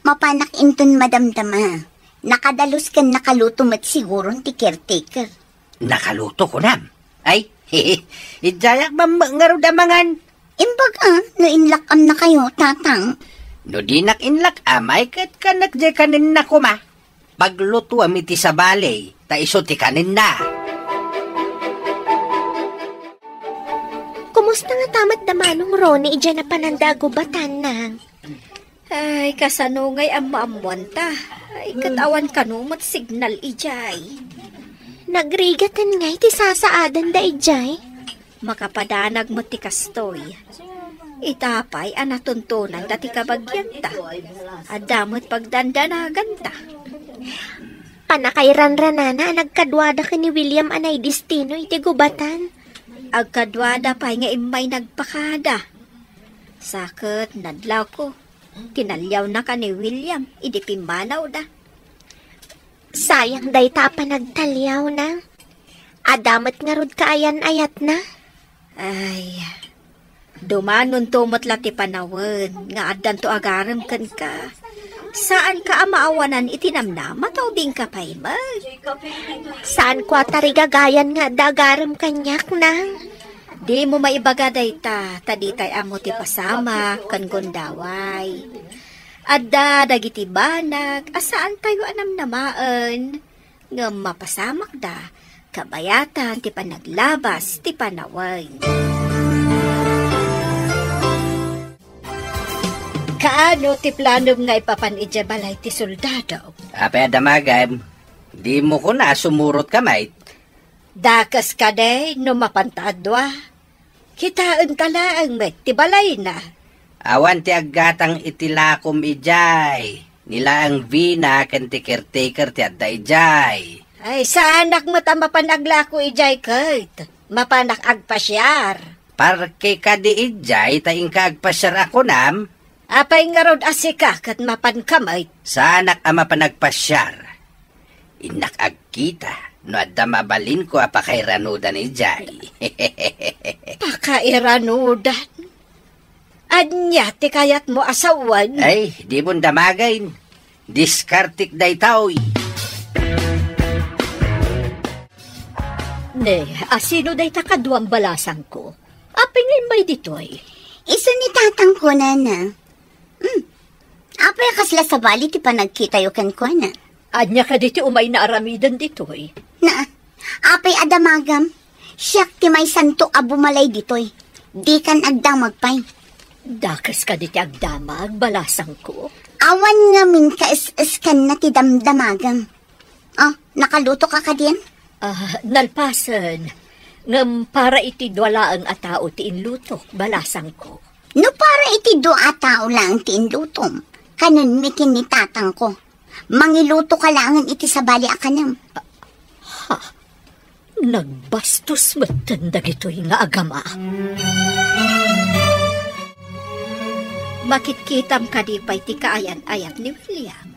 Mapanak inton madamdama. Nakadalus ken nakaluto met siguron ti caretaker. Nakaluto, kunam? Ay, idiayak mammek ngarud a mangan. Imbag a, no inlak-amnakayo, Tatang. No dinak inlak-am, ay ket kanek diay kanenna koma. Paglutuam iti sabali, ta isu ti kanenna. Kumusta ngata met da Manong Ronnie idiay napananda a gubatan, Nang? Ay, kasano ngay ammoammoanta? Ay, ket awan kano met signal idiay. Nagrigaten ngay ti sasaadanda idiay? Makapadanag met ti kastoy. Ita pay a natuntonanda ti kabagianta. Adda met pagdandanaganta. Pannakairanranana a nagkaduada ken ni William a naidestino iti gubatan. Agkaduada pay nga immay nagpakada. Sa ket nadlawko, tinaliawnaka ni William idi pimmanawda. Sayang dayta a panagtaliawna. Adda met ngarud kaayan-ayatna. Ay, dumanonto met la ti panawen nga addanto agarem kenka. Saanka a maawanan iti namnama ta ubingka pay met. Saanko a tarigagayan nga adda agarem kaniak, Nang. Dimo maibaga dayta, ta ditay ammo ti pasamak ken gundaway. Adda dagiti banag a saantayo a namnamaen, ngem mapasamakda kabayatan ti panaglabas ti panawen. Kaano ti planom nga ipapan idiay balay ti soldado? Apay a damagem, dimo kuna a sumurotka met? Dakes kadi no mapanta a dua? Kitaenta laeng met ti balayna. Awan ti aggatang iti lakom idiay. Ni laeng Vina ken ti caretaker ti adda idiay. Ay, saanak met a mapan aglako idiay ket mapanak agpasiar. Parke kadi idiay ta inka agpasiar a kunam? Apay ngarud a sika ket mapanka met? Saanak a mapan agpasiar. Innak agkita no adda mabalinko a pakairanudan idiay. Pakairanudan? Ania ti kayatmo a sawen? Ay, dimon damagen. Diskartek daytoy. Ne, asino dayta kaduam, balasangko? Apay nga immay ditoy? Isu ni tatangko, nana. Hmm. Apay a kasla sabali ti panagkitayo kenkuana? Ania kadi ti umayna aramiden ditoy? Na, apay a damagam? Siak ti maysanto a bumalay ditoy. Dikan agdamag pay. Dakes kadi ti agdamag, balasangko? Awan ngamin kaes-eskanna ti damdamagam. Ah, nakaluto ka kadin? Ah, nalpasen. Ngem para iti dua laeng a tao ti inlutok, balasangko. No para iti dua a tao laeng ti inlutom, kanenmi ken ni tatangko. Mangiluto ka laengen iti sabali a kanem. Ha? Nagbastos metten dagitoy nga agama. Makitkitam kadi pay ti kaayan-ayat ni William?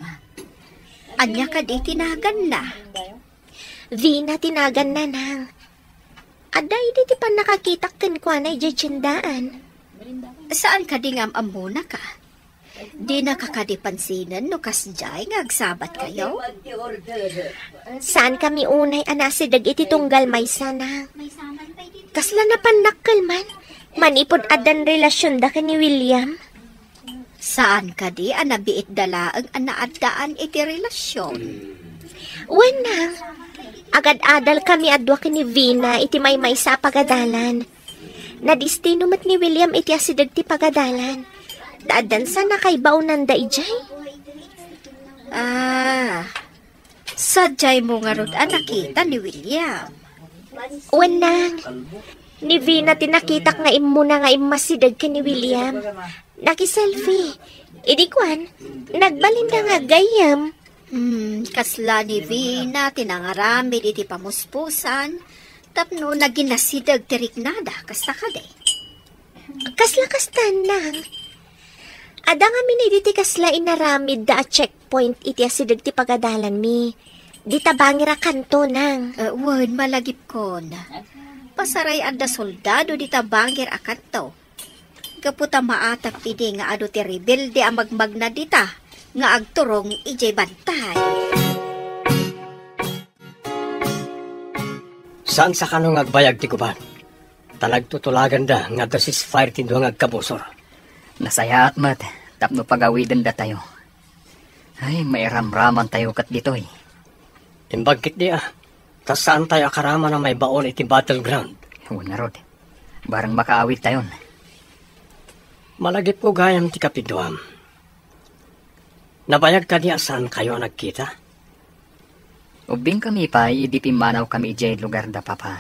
Ania kadi ti naganna? Vina ti naganna, nang. Adda idi ti pannakakitak kenkuana idiay tiendaan. Saan kadi nga am-ammonaka? Dinaka kadi pansinen no kasdiay nga agsabatkayo? Saankami unay a nasideg iti tunggal maysa, nang. Kasla napannakkel man, manipud addan relasionda ken ni William. Saan kadi a nabiitda laeng a naaddaan iti relasion? Wen, nang. Agad-adal kami a dua ken ni Vina iti maymaysa a pagadalan. Nadistino met ni William iti asideg ti pagadalan. Ta addan sana kaibaonanda idiay. Ah, sadiaymo ngarud a nakita ni William? Wen, nang. Ni Vina ti nakitak nga immuna nga immasideg ken ni William. Nakiselfie. Idi kuan, nagbalinda nga aggayyem. Hmm, kasla ni Vina ti nangaramid iti pamuspusan tapno naginasideg ti riknada, kasta kadi? Kasla kastan, nang. Adda ngamin idi ti kasla inaramidda a checkpoint iti asideg ti pagadalanmi. Dita bangir a kanto, nang. Eh, wen, malagipkon. Pasaray adda soldado dita bangir a kanto. Gapu ta maatap idi nga adu ti rebelde a magmagna dita nga agturong idiay bantay. Saan sa kano nga agbayag ti gubat? Ta nagtutulaganda nga adda ceasefire ti dua nga agkabusor. Nasayaat met tapno pagawidendatayo. Ay, mairamramantayo ket ditoy. Imbag ketdi a, ta saantayo a karaman a maibaon iti battleground. Wen ngarud, bareng makaawidtayon. Malagipko gayam ti kapiduam. Nabayag kadi a saankayo a nagkita? Ubbingkami pay idi pimmanawkami idiay lugar da Papa.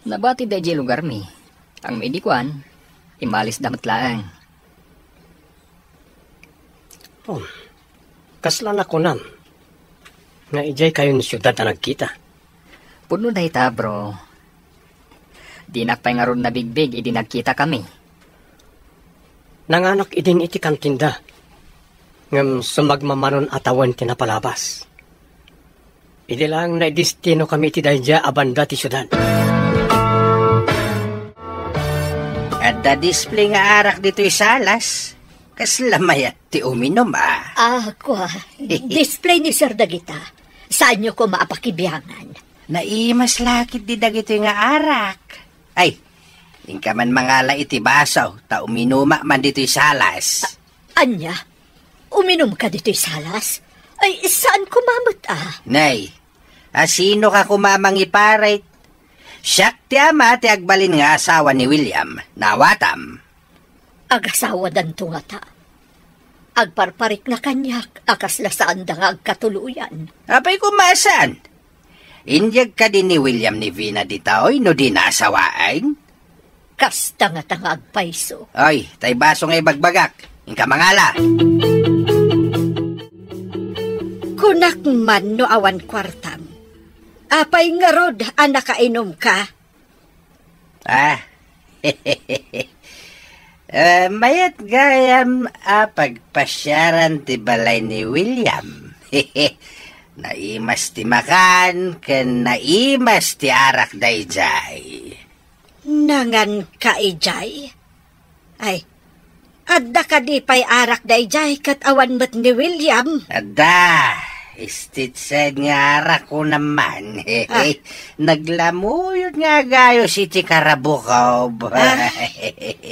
Nabatida idiay lugarmi. Ngem idi kuan, immalisda met laeng. Oh, kasla nakunam nga idiay kayo ni siudad a nagkita? Pudno dayta, bro. Dinak pay ngarud nabigbig idi nagkitakami. Nanganak idin iti kantinda, ngem sumagmamanon a tawen ti napalabas. Idi laeng naidestinokami iti daydiay a banda ti siudad. Adda display nga arak ditoy salas. Kasla mayat ti uminum, a. Ah, kua. Display ni Sir dagita. Saanyo koma a pakibiangan? Naimas la ketdi dagitoy nga arak. Ay, inka man mangala iti baso, ta uminuma man ditoy salas. Ania? Uminumka ditoy salas? Ay, saan koma met, a? Nay, a sinoka koma a mangiparit? Siak ti ama ti agbalin nga asawa ni William. Naawatam. Agasawadanto ngata. Agparparikna kaniak a kasla saanda nga agkatuloyan. Apay koma a saan? Inyeg kadi ni William ni Vina ditoy no dina asawaen? Kasta ngata nga agpayso. Oy, tay baso nga ibagbagak. Inka mangala. Kunak man no awan kuartam. Apay ngarud a nakainumka? Ah. Eh, mayat gayam a pagpasiaran ti balay ni William. Naimas ti makan, ken naimas ti arak daydiay. Nanganka idiay? Ay, adda kadi pay arak daydiay ket awan met ni William? Adda. State side nga arak ko naman. Ah. Naglamuyot nga agayos iti karabukob. Ah,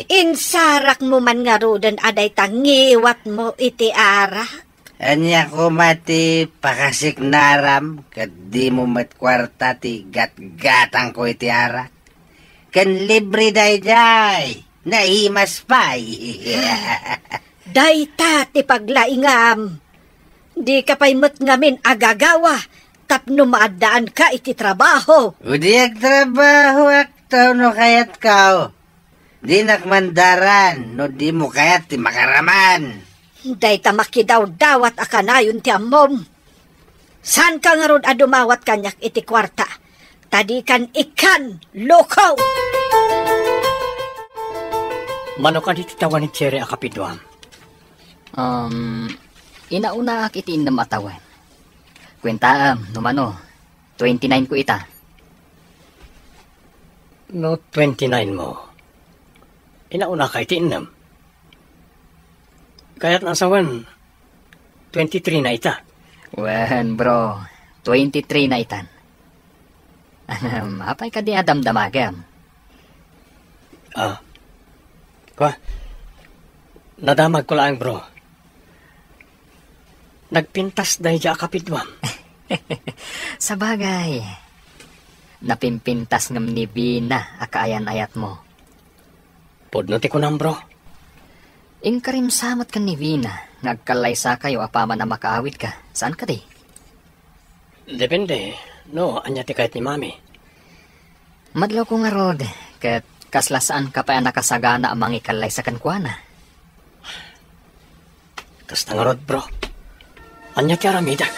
insarakmo man ngaruden a dayta ngiwatmo iti arak? Ania koma ti pakasiknaram ket dimo met kuarta ti gatgatangko iti arak? Ken libre daydiay, naimas pay. Dayta ti paglaingam. Dika pay met ngamin agagawa tapno maaddaanka iti trabaho. Idi agtrabahoak, ta no kayatko. Dinak mandaran no dimo kayat ti makaraman. Dayta makidawdawat a kanayon ti ammom. Saanka ngarud a dumawat kaniak iti kuarta, ta dikan ikkan, loko! Mano kadi ti tawen ni Cherry a kapiduam? Um, inaunaak iti innem a tawen. Kuentaam, no mano, twenty-nine ko ita. No twenty-nine mo, inaunaka iti innem. Kayat na asawen, twenty-three na ita. Wen, bro, twenty-three na itan. Ahem, apay kadi a damdamagem? Ah. Kwa, nadamag ko laeng, bro. Nagpintas daydiay a kapiduam. Sabagay, napimpintas ngem ni Vina a kaayan-ayatmo. Pudno ti kunam, bro. Inkarimsa met ken ni Vina nga agkallaysakayo apaman a makaawidka. Saan kadi? Depende, no, ania ti kayat ni Mami. Madlawko ngarud, ket kasla saanka pay a nakasagana a mangikallaysa kenkuana. Kasta ngarud, bro. Ania ti aramidek?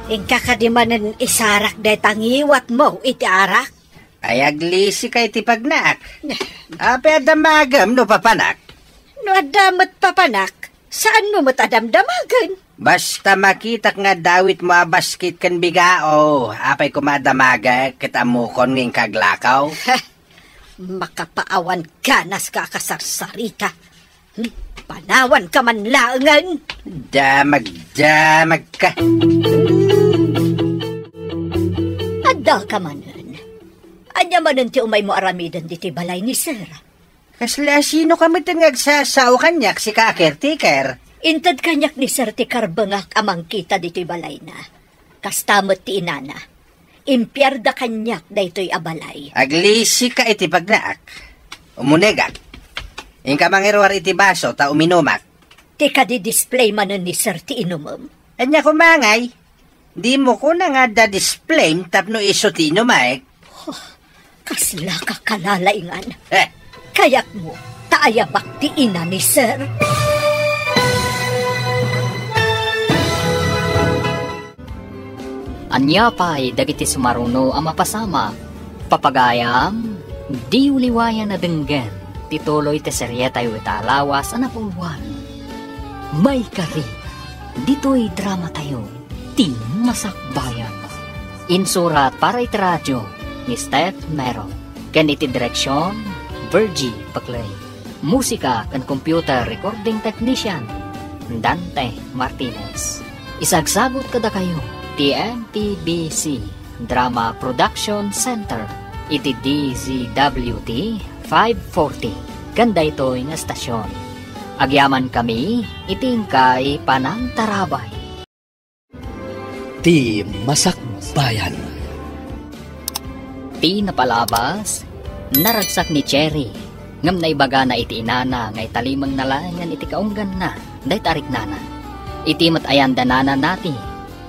Inka kadi manen isarak dayta ngiwatmo iti arak? Ay, aglisika iti pagnaak. Apay a damagem no papanak? No adda met papanak, saanmo met a damdamagen. Basta makitak nga adda awitmo a basket ken bigao, apay koma a damagek ket ammokon nga inka aglakaw? Makapaawan ganas ka a kasarsarita. Hmm, panawanka man laengen. Damagdamag ka. Addaka manen. Ania manen ti umaymo aramiden ditoy balay ni Sir? Kasla sino ka met nga agsasao kaniak, sika a caretaker? Inted kaniak ni Sir ti karbengak a mangkita ditoy balayna. Kasta met ti inana. Impiarda kaniak daytoy a balay. Aglisika iti pagnaak. Umunegak. Inka mangiruar iti baso ta uminumak. Ti kadi display manen ni Sir ti inumem. Ania koma ngay? Dimo kuna nga adda display tapno isu ti inumek? Huh, kasla ka kalalaingan. Eh. Kayatmo, ta ayabak ti ina ni Sir. Ania pay dagiti sumaruno a mapasamak? Papagayam, diyo liwayan a denggen ti tuloy ti serietayo ita a lawas a napulwan. Maikari, ditoy dramatayo, Ti Masakbayan. Insurat para iti radio ni Steph Mero, ken iti direksion, Virgie Paclay. Musika ken computer recording technician, Dante Martinez. Isagsagut kadakayo ti M P B C Drama Production Center iti D Z W T five forty ken daytoy nga estasion. Agyamankami iti inkay panangtarabay. Ti Masakbayan. Ti napalabas, naragsak ni Cherry, ngem naibagana iti inana nga italimengna laengen iti kaungganna dayta a riknana. Iti met ayan da Nana Nati,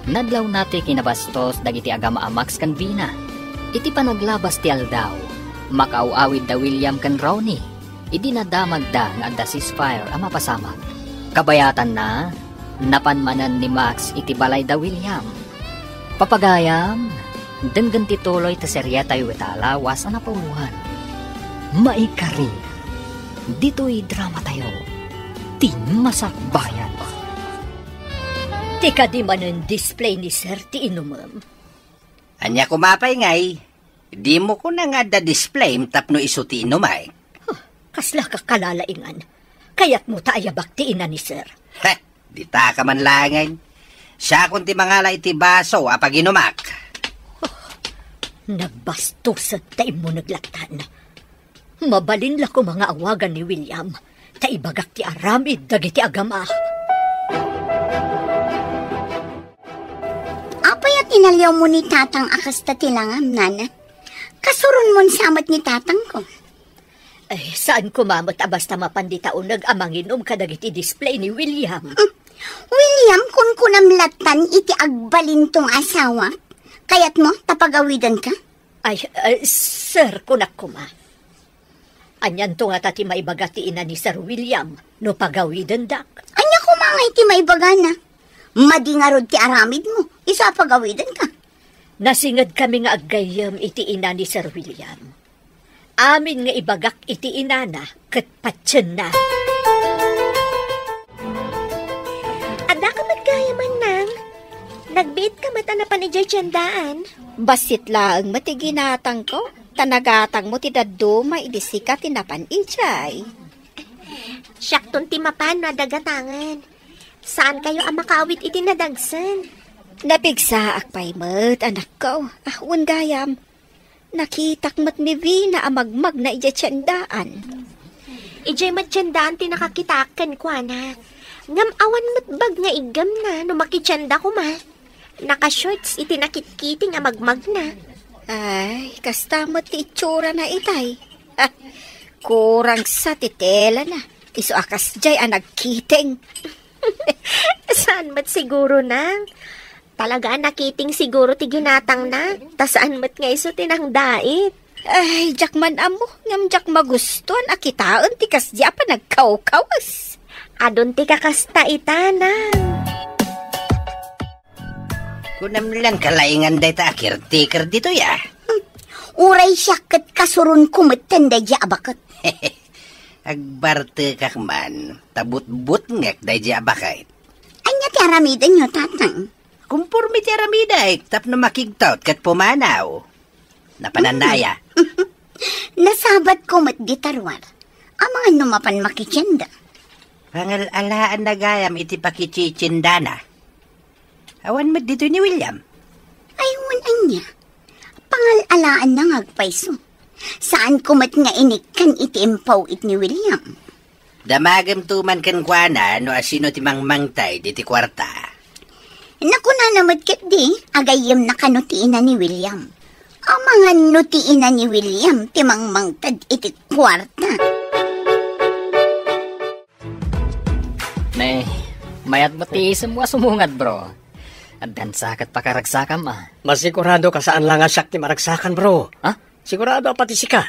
nadlawna ti kinabastos dagiti agama a Max ken Vina. Iti panaglabas ti aldaw, makaaw-awid da William ken Ronnie. Idi nadamagda nga adda ceasefire a mapasamak. Kabayatanna, napan manen ni Max iti balay da William. Papagayam, denggen ti tuloy ti serietayo ita a lawas a napauloan. Maikari, ditoy dramatayo, Ti Masakbayan. Ti kadi manen display ni Sir ti inumem. Ania koma pay ngay? Dimo kuna nga adda display tapno isu ti inumay. Huh, kasla ka kalalaingan. Kayatmo ta ayabak ti ina ni Sir. Heh, dita ka man laengen. Siakon ti mangala iti baso a paginumak. Huh, nagbastuset ta immuneg lattan. Mabalin la koma nga awagan ni William, ta ibagak ti aramid dagiti agama. Apay a tinaliawmo ni Tatang a kasta ti langam, Nana? Kasuronmon sa met ni Tatangko. Ay, saan koma met a basta mapan dita uneg a manginum kadagiti display ni William. Hmm. William, kunkunam lattan iti agbalinto nga asawa. Kayatmo ta pagawidenka? Ay, ay, sir, kunak koma. Anianto ngata ti maibaga ti ina ni Sir William no pagawidendak? Ania koma nga iti maibagana? Madi ngarud ti aramidmo, isu a pagawidenka. Nasingedkami nga aggayyem iti ina ni Sir William. Amin nga ibagak iti inana ket patienna. Adda ka met gayam, Nang? Nagbiit ka met a napan idiay tiendaan? Bassit laeng met ti ginatangko, ta nagatangmo ti dadduma idi sika ti napan idiay. Siakton ti mapan no adda gatangen. Saankayo a makaawit iti nadagsen. Napigsaak pay met, anakko. Ah, wen gayam. Nakitak met ni Vina a magmagna idiay tiendaan. Idiay met tiendaan ti nakakitaak kenkuana. Ngem awan met bag nga iggemna no makitienda koma. Naka-shorts iti nakitkiting a magmagna. Ay, kasta met ti itsurana itay. Ha, kurang sa ti telana. Isu a kasdiay a nagkiting. Saan met siguro, Nang? Talaga a nakiting siguro ti ginatangna, ta saan met nga isu ti nangdait. Ay, diak man ammo, ngem diak magustuan a kitaen ti kasdi a panagkawkawas. Adun ti kakasta ita, Nang. Kunam lang kalaingan dayta a caretaker ditoy, a. Hmm. Uray siak ket kasuronko metten daydi a baket. Agbartekak man, ta butbutngek daydi a baket. Ania ti aramidenyo, Tatang? Kumporme ti aramidek tapno makigtot ket pumanaw. Napananna aya? Nasabatko met dita ruar. Amangan no mapan makitienda. Pangal-alaanna gayam iti pakititiendana. Awan met ditoy ni William. Ay, wen ania? Pangal-alaanna nga agpayso. Saanko met nga inikkan iti impaw-it ni William. Damagemto man kenkuana no asino ti mangmangted iti kuarta. Nakunana met ketdi, agayyemna kano ti ina ni William. Amangan no ti ina ni William ti mangmangted iti kuarta. Ne, mayat met ti isemmo a sumungad, bro. Addan sa ket pakaragsakam, a. Masigurado ka saan la nga siak ti maragsakan, bro. Ha? Sigurado a pati sika.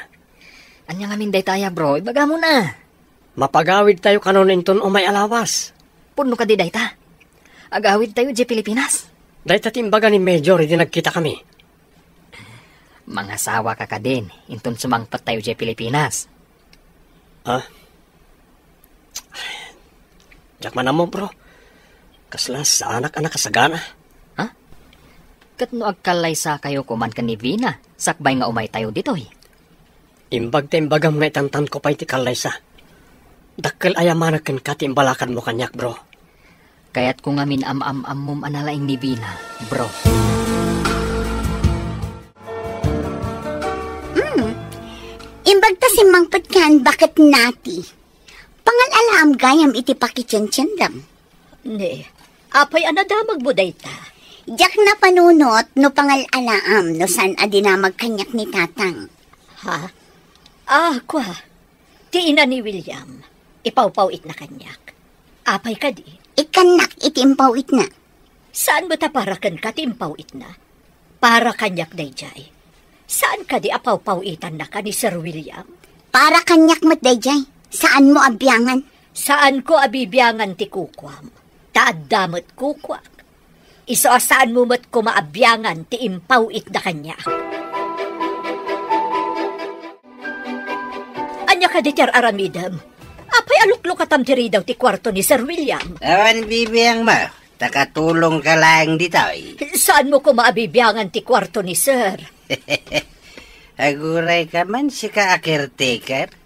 Ania ngamin daytaya, bro? Ibagam na. Mapagawidtayo kanon inton umay a lawas. Pudno kadi dayta? Agawidtayo idiay Pilipinas? Dayta ti imbaga ni Major idi nagkitakami. Mangasawaka kadin inton sumangpettayo idiay Pilipinas. Ha? Diak man ammo, bro. Kasla saanak a nakasagana. Ha? Ket no agkallaysakayo koman ken ni Vina, sakbay nga umaytayo ditoy? Imbag ta imbagam nga itantanko pay ti kallaysa. Dakkel a yamanek kenka ti imbalakadmo kaniak, bro. Kayatko ngamin am-am-ammom a nalaing ni Vina, bro. Mm. Imbag ta simmangpet kan baket nati. Pangal-alaam gayam iti pakitientiendam. Ne, apay a nadamagmo dayta? Diak napanunot no pangal-alaam no saan a dinamag kaniak ni Tatang. Ha? Ah, kua. Ti ina ni William, ipawpaw-itna kaniak. Apay kadi? Ikkannak iti impaw-itna. Saan met a para kenka ti impaw-itna? Para kaniak daydiay. Saan kadi a pawpaw-itannaka ni Sir William? Para kaniak met daydiay. Saanmo a biangan. Saanko a bibiangan ti kukuam. Ta adda met kukuak. Isu a saanmo met koma a biangan ti impaw-itda kaniak. Ania kadi ti ar-aramidem? Apay a luklukatam ti ridaw ti kuarto ni Sir William? Awan bibiangmo, ta katulongka laeng ditoy. Saanmo koma a bibiangan ti kuarto ni Sir? Agurayka man, sika a caretaker?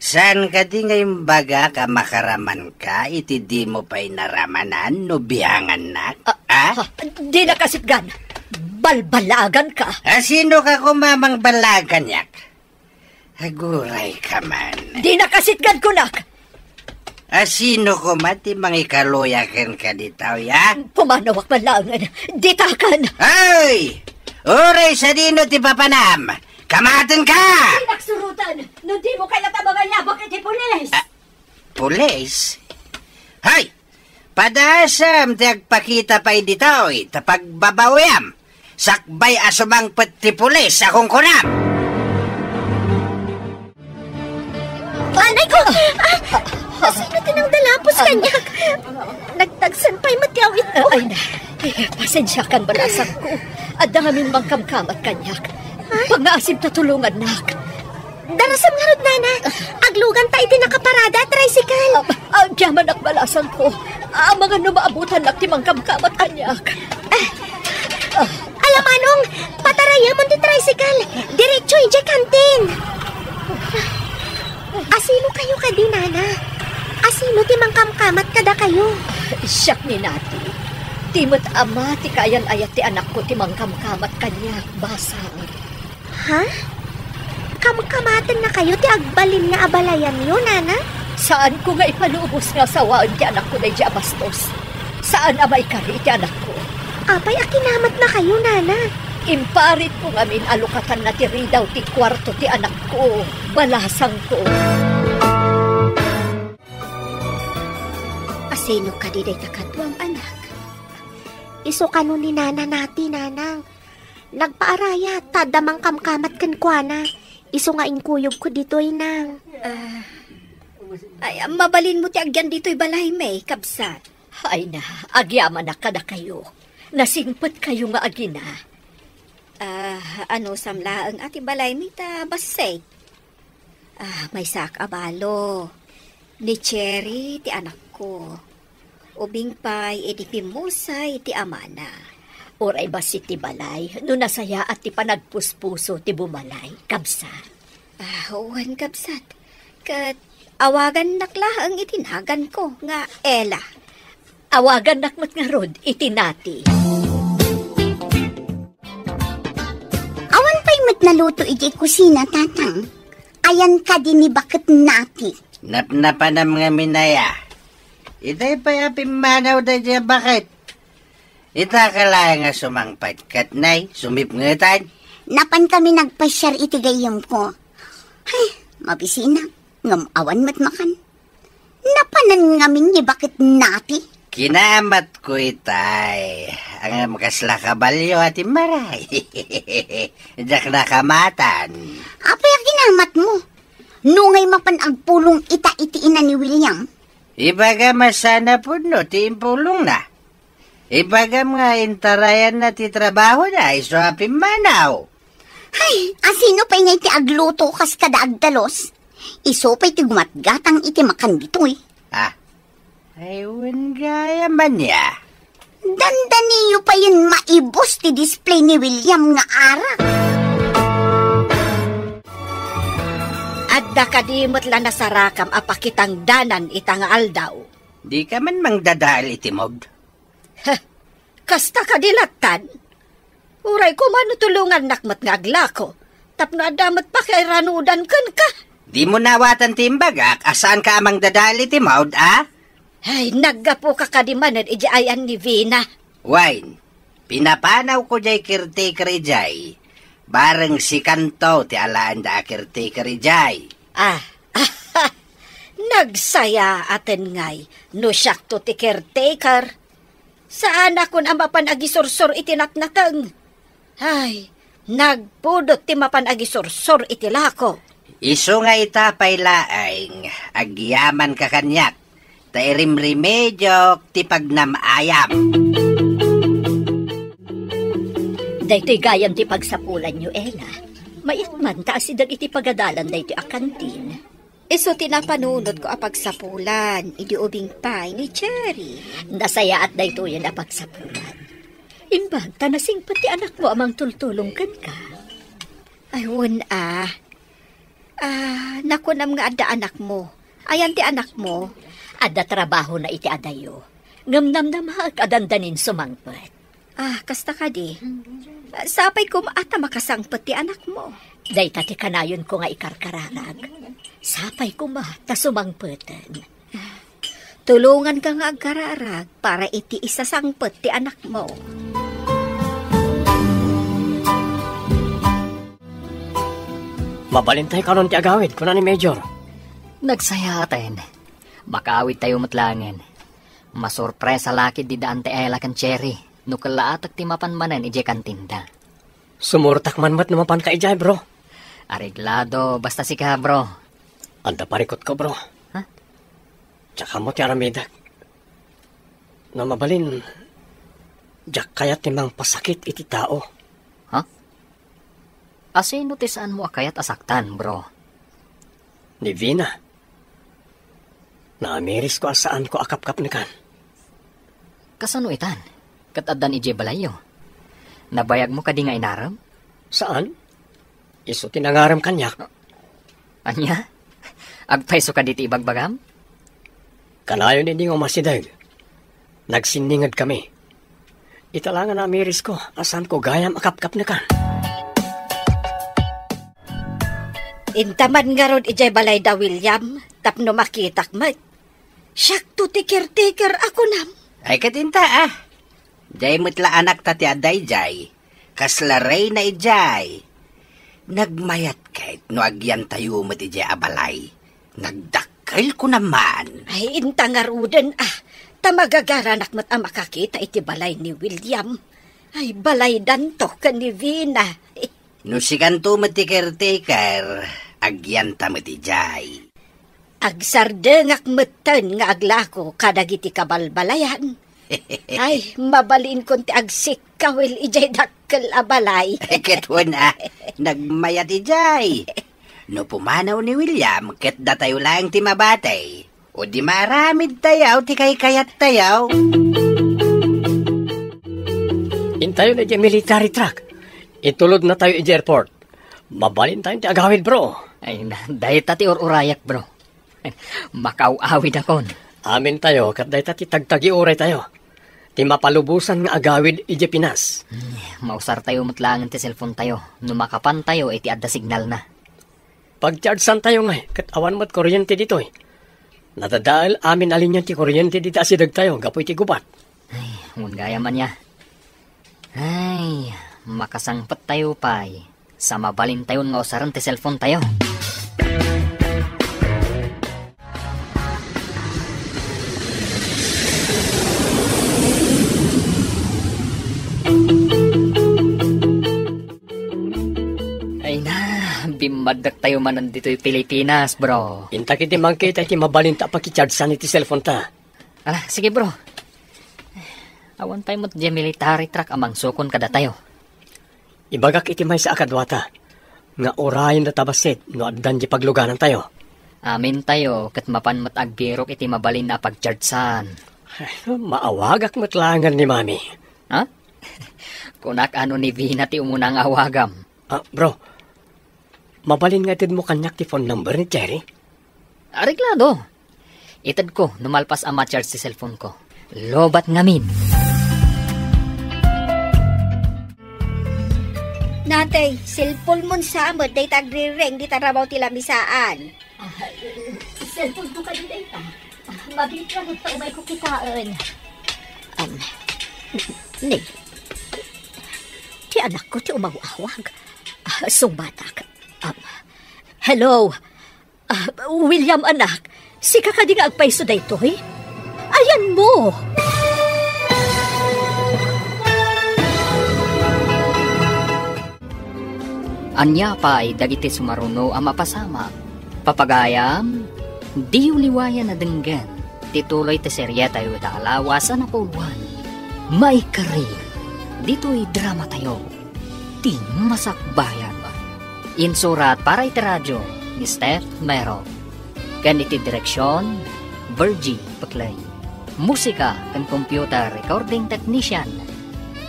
Saan kadi nga imbagak a makaramanka iti dimo pay naramanan no biangannak? Ah, ah? Ah, dinaka sitgan. Balbalaaganka. A, sinoka koma a mangballaag kaniak? Agurayka man. Dinaka sitgan, kunak. A, sino koma ti mangikaluya kenka ditoy, a? Pumanawak man laengen. Ditakan. Ay! Uray sadino ti papanam, kamatenka! Dinak suroten no dimo kayat a mangayabak iti pulis. Ah, pulis? Hay! Padasem ti agpakita pay ditoy ta pagbabawiam, sakbay a sumangpet ti pulis a kunkunam. Anay ko! Ah! Sino ti nangdalapos kaniak? Nagtagsen pay met ti awitko. Ay na, pasensiakan, balasangko. Adda ngamin mangkamkamat kaniak. Ay. Pangngaasim ta tulongannak. Darasem ngarud, nana. Agluganta iti nakaparada a tricycle. Ah, ah, agyamanak, balasangko. Amangan no maabutannak ti mangkamkamat kaniak. Ah, ala manong, patarayemon ti tricycle. Diretso idiay kantin. Asino kayo kadi, nana? Asino ti mangkamkamat kadakayo? Siak ni Nati. Ti met ama ti kaayan-ayat ti anakko ti mangkamkamat kaniak, basang. Ha? Kamkamatenna kayo ti agbalin nga abalayanyo, nana? Saanko nga ipalubos nga sawaen ti anakko daydi a bastos. Saan a maikari iti anakko. Apay a kinamatna kayo, nana? Imparitko ngamin a lukatanna ti ridaw ti kuarto ti anakko, balasangko. Asino kadi dayta kaduam, anak? Isu kano ni Nana Nati, nanang. Nagpaarayat ta adda mangkamkamat kenkuana. Isu nga inkuyogko ditoy, nang. Ah, ay, mabalinmo ti agyan ditoy balay, May, kabsat. Ay na, agyamanak kadakayo. Nasingpetkayo nga agina. Ah, anusam laeng a ti balaymi ta bassit? Ah, maysaak a balo. Ni Cherry ti anakko. Ubing pay idi pimmusay ti amana. Uray bassit ti balay, no nasayaat ti panagpuspuso ti bumalay, kabsat. Ah, wen, kabsat. Ket awagannak laeng iti naganko nga Ella. Awagannak met ngarud iti Nati. Awan pay met naluto iti kusina, Tatang. Ayan kadi ni baket Nati? Napnapanam ngamin aya. Itay pay a pimmanaw daydiay a baket. Ita ka laeng a sumangpet ket nay, sumipngetan. Napan kami nagpasiar iti gayyemko. Ay, mabisinak, ngem awan met makan. Napanan ngamin ni baket Nati? Kinamatko itay. Ngem kasla kabalio a timmaray. Diak nakamatan. Apay a kinamatmo? Nungay mapan agpulong ita iti ina ni William? Ibagam a saan a pudno ti impulongna. Ibagam nga intarayanna ti trabahona isu a pimmanaw. Ay, asino pay ngay ti agluto kas kada agdalos? Isu pay ti gumatgatang iti makan ditoy. Ah, ay, wen gayam ania. Dandaniyo payen maibus ti display ni William nga arak. Adda kadi met la nasarakam a pakitangdanan ita nga aldaw? Dika man mangdadael iti maud. Heh, kasta kadi lattan? Uray koma no tulongannak met nga aglako, tapno adda met pakairanudan kenka. Dimo naawatan ti imbagak a saanka a mangdadael iti maud, a? Ay, naggapuka kadi manen idiay ayan ni Vina? Wen, pinapanawko diay caretaker idiay. Bareng sikanto ti alaenda a caretaker idiay. Ah, nagsayaaten ngay no siakto ti caretaker. Saanakon a mapan agisursor iti natnateng. Ay, nagpudot ti mapan agisursor iti lako. Isu nga ita pay laeng, agyamanka kaniak, ta irimremediok ti pagnam-ayam. Daytoy gayam ti pagsapulanyo, Ella. Mayat man ta asideg iti pagadalan daytoy a kantin. Isu ti napanunotko a pagsapulan, idi ubing pay ni Cherry. Nasayaat daytoyen a pagsapulan. Imbag ta nasingpet ti anakmo a mangtultulong kenka. Ay, wen a. Ah, nakunam nga adda anakmo. Ayan ti anakmo? Adda trabahona iti adayo. Ngem namnamaek a dandanin sumangpet. Ah, kasta kadi. Sapay koma ta makasangpet ti anakmo. Dayta ti kanayonko nga ikarkararag. Sapay koma ta sumangpeten. Tulonganka nga agkararag para iti isasangpet ti anakmo. Mabalintay kanon ti agawid, kuna ni Major. Nagsayaaten. Makaawidtayo met laengen. Masurpresa la ketdi da Auntie Ella ken Cherry no kellaatek ti mapan manen idiay kantinda. Sumurtak man met no mapanka idiay, bro. Areglado, basta sika, bro. Adda parikutko, bro. Ha? Diak ammo ti aramidek. No mabalin, diak kayat ti mangpasakit iti tao. Ha? Asino ti saanmo a kayat a saktan, bro? Ni Vina. Naamirisko a saanko a kapkapnekan. Kasano itan? Ket addan idiay balayyo? Nabayagmo kadi nga inarem? Saan? Isu ti nangarem kaniak. Ania? Agpayso kadi ti ibagbagam? Kanayon idi nga umasideg. Nagsinninged kami. Ita la nga naamirisko a saanko gayam a kapkapnekan. Inta man ngarud idiay balay da William tapno makitak met. Siakto ti caretaker a kunam. Ay, ket inta, ah. Diay met la anakta ti adda idiay. Kasla reyna idiay. Nagmayat ket no agyantayo met idiay a balay. Nagdakkel ko naman. Ay, inta ngaruden, ah. Ta magagaranak met a makakita iti balay ni William. Ay, balaydanto ken ni Vina. No sikanto met ti caretaker, agyanta met idiay. Agsardengak metten nga aglako kadagiti kabalbalayan. Ay, mabalinkon ti agsikkawil idiay dakkel a balay. Ket wen a, nagmayat idiay. No pumanaw ni William, ket datayo laeng ti mabati. O di maaramidtayo ti kaykayattayo. Intayon idiay military truck. Itulodnatayo idiay airport. Mabalintayon ti agawid, bro. Ay, na, dayta ti ur-urayak, bro. Makaaw-awidakon. Amintayo, ket dayta ti tagtagiuraytayo. Ti mapalubosan nga agawid idiay Pinas. Hmm, mausartayo met laengen ti cellphonetayo no makapantayo iti adda signalna. Pagchargeantayo ngay, ket awan met kuryente ditoy. Nadadael amin a linia ti kuryente dita asidegtayo gapu iti gubat. Ay, ngem gayam ania. Ay, makasangpettayo pay. Sa mabalintayon nga usaren ti cellphonetayo. Ay na, bimmaddaktayo manen ditoy Pilipinas, bro. Intak iti mangkita iti mabalinta a pakichargean iti cellphoneta. Ala, sige, bro. Awan pay met diay military truck a mangsukon kadatayo. Ibagak iti maysa a kaduata nga urayen data bassit no addan diay pagluganantayo. Amintayo ket mapan met agbirok iti mabalin a pagchargean. Ay, maawagak met laengen ni Mami. Ha? Kunak a no ni Vina ti umuna nga awagam. Ah, bro, mabalin nga itedmo kaniak ti phone number ni Cherry? Areglado. Itedko no malpas a ma-charge ti cellphoneko. Lobat ngamin. Natay, cellphone mon sa met dayta agrireng dita rabaw ti lamisaan. Ah, cellphone ko kadi dayta. Ah, mabiit nga ta umayko kitaen. Um, ni, ti anakko ti umaw-awag. Ah, sungbatak. Um, hello. Ah, William, anak, sika kadi nga agpayso daytoy? Ayanmo! Ania pay dagiti sumaruno a mapasamak? Papagayam, diyo liwayan a denggen ti tuloy ti serietayo ita a lawas a napauluan. Maikari, ditoy dramatayo. Ti Masakbayan. Insurat para iti radio ni Steph Mero. Ken iti direksion, Virgie Peclay. Musika ken computer recording technician,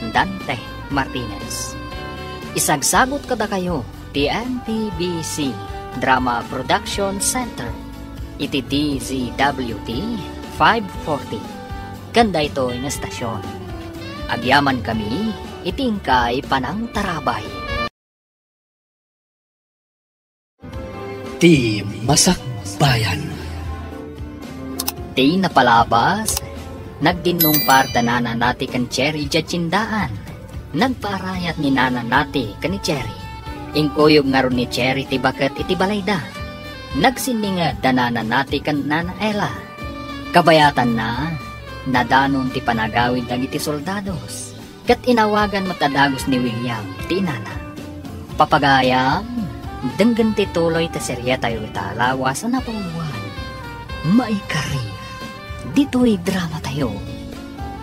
Dante Martinez. Isagsagut kadakayo ti M P B C Drama Production Center iti D Z W T five forty. Ken daytoy nga estasion, agyamankami iti inkay panangtarabay. Ti Masakbayan. Ti napalabas, nagdinnungpar da Nana Nati ken Cherry idiay tiendaan. Nagpaarayat ni Nana Nati ken ni Cherry. Inkuyog ngarud ni Cherry ti baket iti balayda. Nagsinninged da Nana Nati ken Nana Ella. Kabayatanna, nadanon ti panagawid dagiti soldados. Ket inawagan met a dagus ni William ti inana. Papagayam, denggen ti tuloy ti serietayo ita a lawas a napauluan. Maikari, ditoy dramatayo,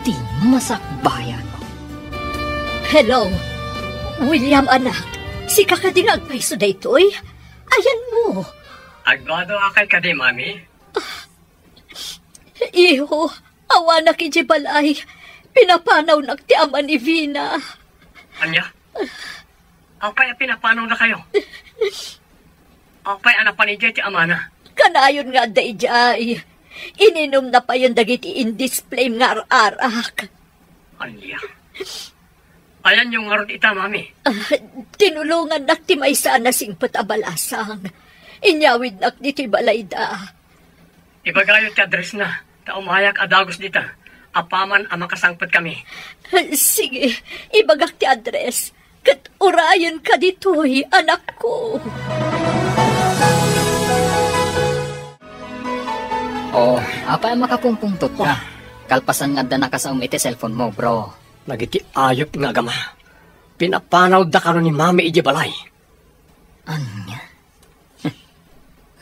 ti Masakbayan. Hello, William, anak. Sika kadi nga agpayso daytoy? Ayanmo. Agduaduakay kadi, Mami? Iho, awanak idiay balay. Pinapanawnak ti ama ni Vina. Ania? Apay a pinapanawdakayo? Apay a napan idiay ti amana? Kanayon nga adda idiay. Ininumna payen dagiti indisplay nga ar-arak. Ania? Ayanyo ngarud ita, Mami? Ah, tinulongannak ti maysa a nasingpet a balasang. Inyawidnak ditoy balayda. Ibagayo ti addressna, ta umayak a dagus dita, apaman a makasangpetkami. Sige, ibagak ti address, ket urayenka ditoy, anakko. Oh, apay a makapungpungtotka? Kalpasan nga adda nakasaom iti cellphone mo, bro. Dagiti ayup nga agama. Pinapanawda kano ni Mami idiay balay. Ania?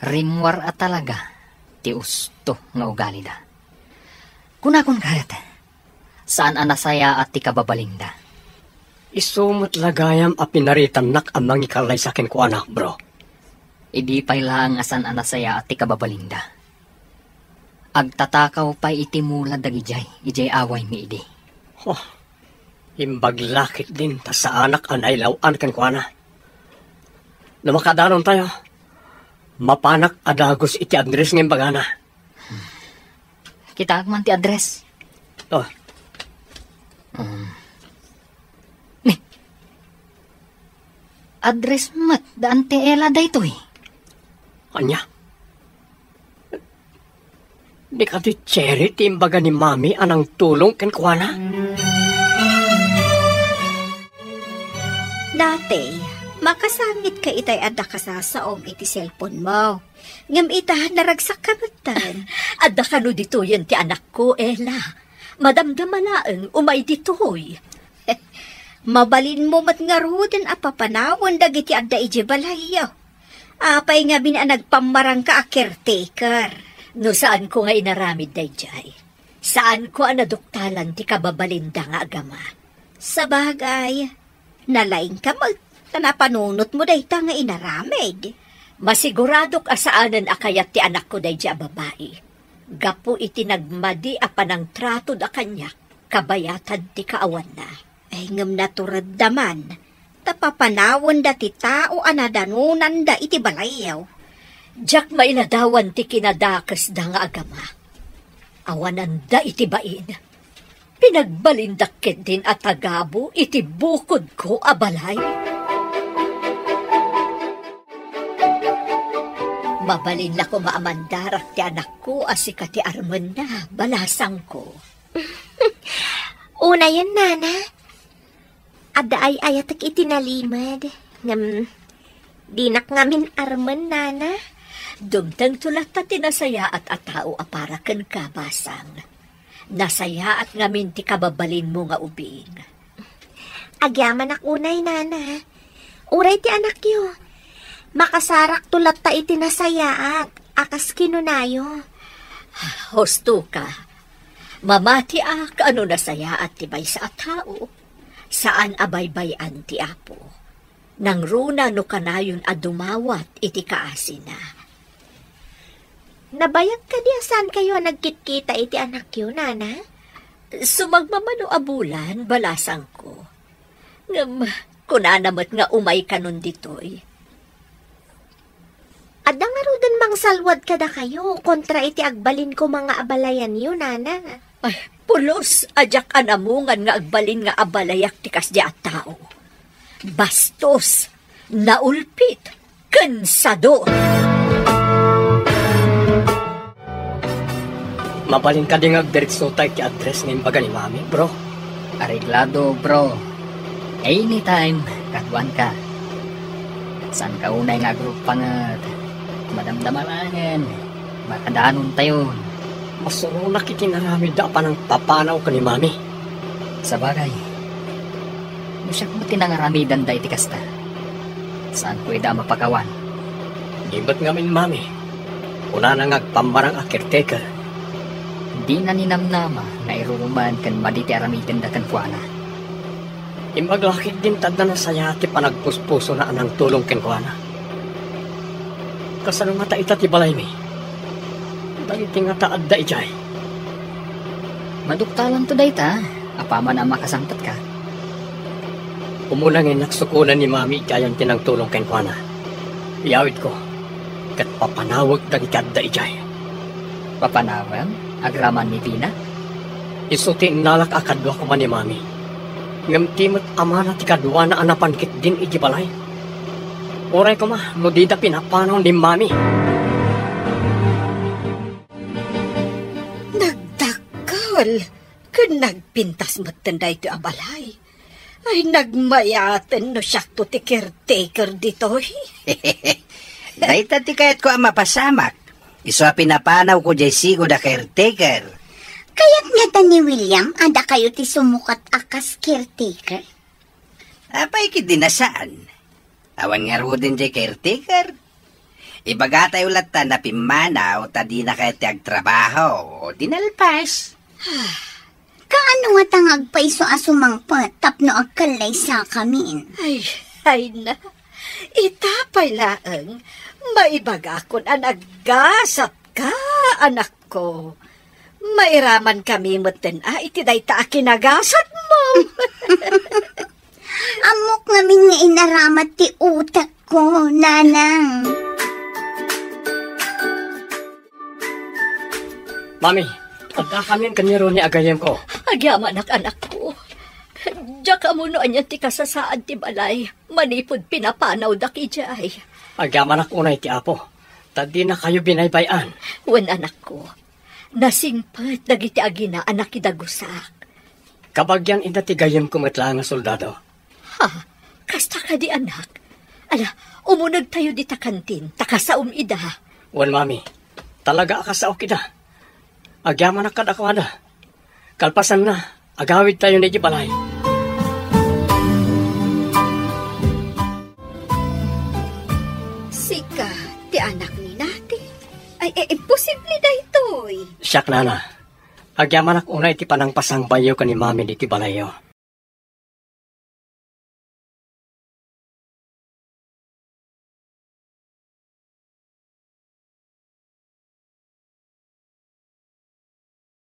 Rimmuar a talaga ti usto nga ugalida. Kunakon kayat, Saan a nasayaat ti kababalinda. Isu met la gayam a pinaritannak a mangikallaysa kenkuana, bro. Idi pay laeng a saan a nasayaat ti kababalinda. Agtatakaw pay iti mula dagidiay, idiay awaymi idi. Oh, imbag la ketdin ta saanak a nailaw-an kenkuana. No makadanontayo, mapanak a dagus iti address nga imbagana. Kitaek man ti address. Oh. Um. Ni. Address met da Auntie Ella daytoy. Ania? Di kadi Cherry ti imbaga ni Mami a nangtulong kenkuana? Dati, makasangitka itay adda kasasaom iti cellphone mo. Ngem ita, naragsakka metten. Adda kano ditoyen ti anakko, Ella. Madamdama laeng umay ditoy. Mabalinmo met ngaruden a papanawen dagiti adda idiay balayyo. Apay ngamin a nagpammarangka a caretaker? No saanko nga inaramid daydiay, saanko a naduktalan ti kababalinda nga agama. Sabagay, nalaingka met ta napanunotmo dayta nga inaramid. Masiguradok a saanen a kayat ti anakko daydiay a babai, gapu iti nagmadi a panangtratoda kaniak kabayatan ti kaawanna. Ay, ngem naturedda man, ta papanawenda ti tao a nadanonanda iti balayyo. Diak mainadawan ti kinadakesda nga agama. Awananda iti bain. Pinagbalindak ketdin a tagabu iti bukodko a balay. Mabalin la koma a mandarak ti anakko a sika ti armenna, balasangko. Unayen, nana. Adda ay-ayatek iti nalimed, ngem dinak ngamin armen, nana. Dumtengto latta ti nasayaat a tao a para kenka, basang. Nasayaat ngamin ti kababalinmo nga ubing. Agyamanak unay, nana. Uray ti anakyo, makasarakto latta iti nasayaat a kas kinunayo. Husto ka. Mamatiak a no nasayaat ti maysa a tao, saan a baybay-an ti Apo. Nangruna no kanayon a dumawat iti kaasina. Nabayag kadi a saankayo a nagkitkita iti anakyo, nana? Sumagmamano a bulan, balasangko. Ngem, kunana met nga umay kanon ditoy. Adda ngaruden mangsalwad kadakayo kontra iti agbalin koma nga abalayanyo, nana. Ay, pulos a diak a namungan nga agbalin nga abalayak ti kasdi a tao. Bastos, naulpit, ken sador. Mabalin kadi nga agdiretsota iti address nga imbaga ni Mami, bro? Areglado, bro. Anytime, kaduanka. Saanka unay nga agruppanget. Madamdama laengen. Makadanontayon. Masuronak iti inaramidda a panangpapanaw ken ni Mami. Sabagay, no siak met ti nangaramidanda iti kasta, saanko ida a mapakawan. Di met ngamin, Mami. Kunana nga agpammarang a caretaker. Dina ninamnama nga iruruman ken madi ti aramidenda kenkuana. Imbag la ketdin ta adda nasayaat ti panagpuspusona a nangtulong kenkuana. Kasano ngata ita ti balaymi? Dagiti ngata adda idiay? Maduktalanto dayta, apaman a makasangpetka. Umuna nga innak sukonen ni Mami idiayen ti nangtulong kenkuana. Iyawidko, ket papanawek dagiti adda idiay. Papanawem? Agraman ni Dina? Isu ti innalak a kadua koma ni Mami. Ngem ti met amana ti kaduana a napan ketdin iti balay. Uray koma no dida pinapanaw ni Mami. Nagdakkel ken nagpintas metten daytoy a balay. Ay, nagmayaten no siakto ti caretaker ditoy. Dayta ti kayatko a mapasamak. Isu a pinapanawko diay sigud a caretaker. Kayat ngata ni William a dakayo ti sumukat a kas caretaker? Apay, ket di na saan. Awan ngaruden diay caretaker. Ibagatayo latta a pimmanaw ta dina kayat ti agtrabaho, o di nalpas. Kaano ngata nga agpayso a sumangpet tapno agkallaysakamin? Ay, ay na. Ita pay laeng, maibagakon a naggasat ka, anakko. Mairaman kami metten a iti dayta a kinagasat mo. Ammok ngamin nga inaramat ti utak ko, nanang. Mami, agkakamin kaniaro ni agayemko. Agyamanak, anakko. Diak ammo no anian ti kasasaad ti balay, manipud pinapanawdak idiay. Agyamanak unay ti Apo, ta dinakayo binaybay-an. Wen, anakko, nasingpet dagiti agina a nakidagusak. Kabagian ida ti gayyemko met laeng a soldado. Ha? Kasta kadi, anak? Ala, umunegtayo dita kantin, ta kasaom ida. Wen, mami, talaga a kasaok ida. Agyamanak kadakuada. Kalpasanna, agawidtayo idiay balay. Sika ti anak ni Nati? Ay, eh, imposible daytoy. Siak, nana. Agyamanak unay ti panangpasangbayyo ken ni mami ditoy balayyo.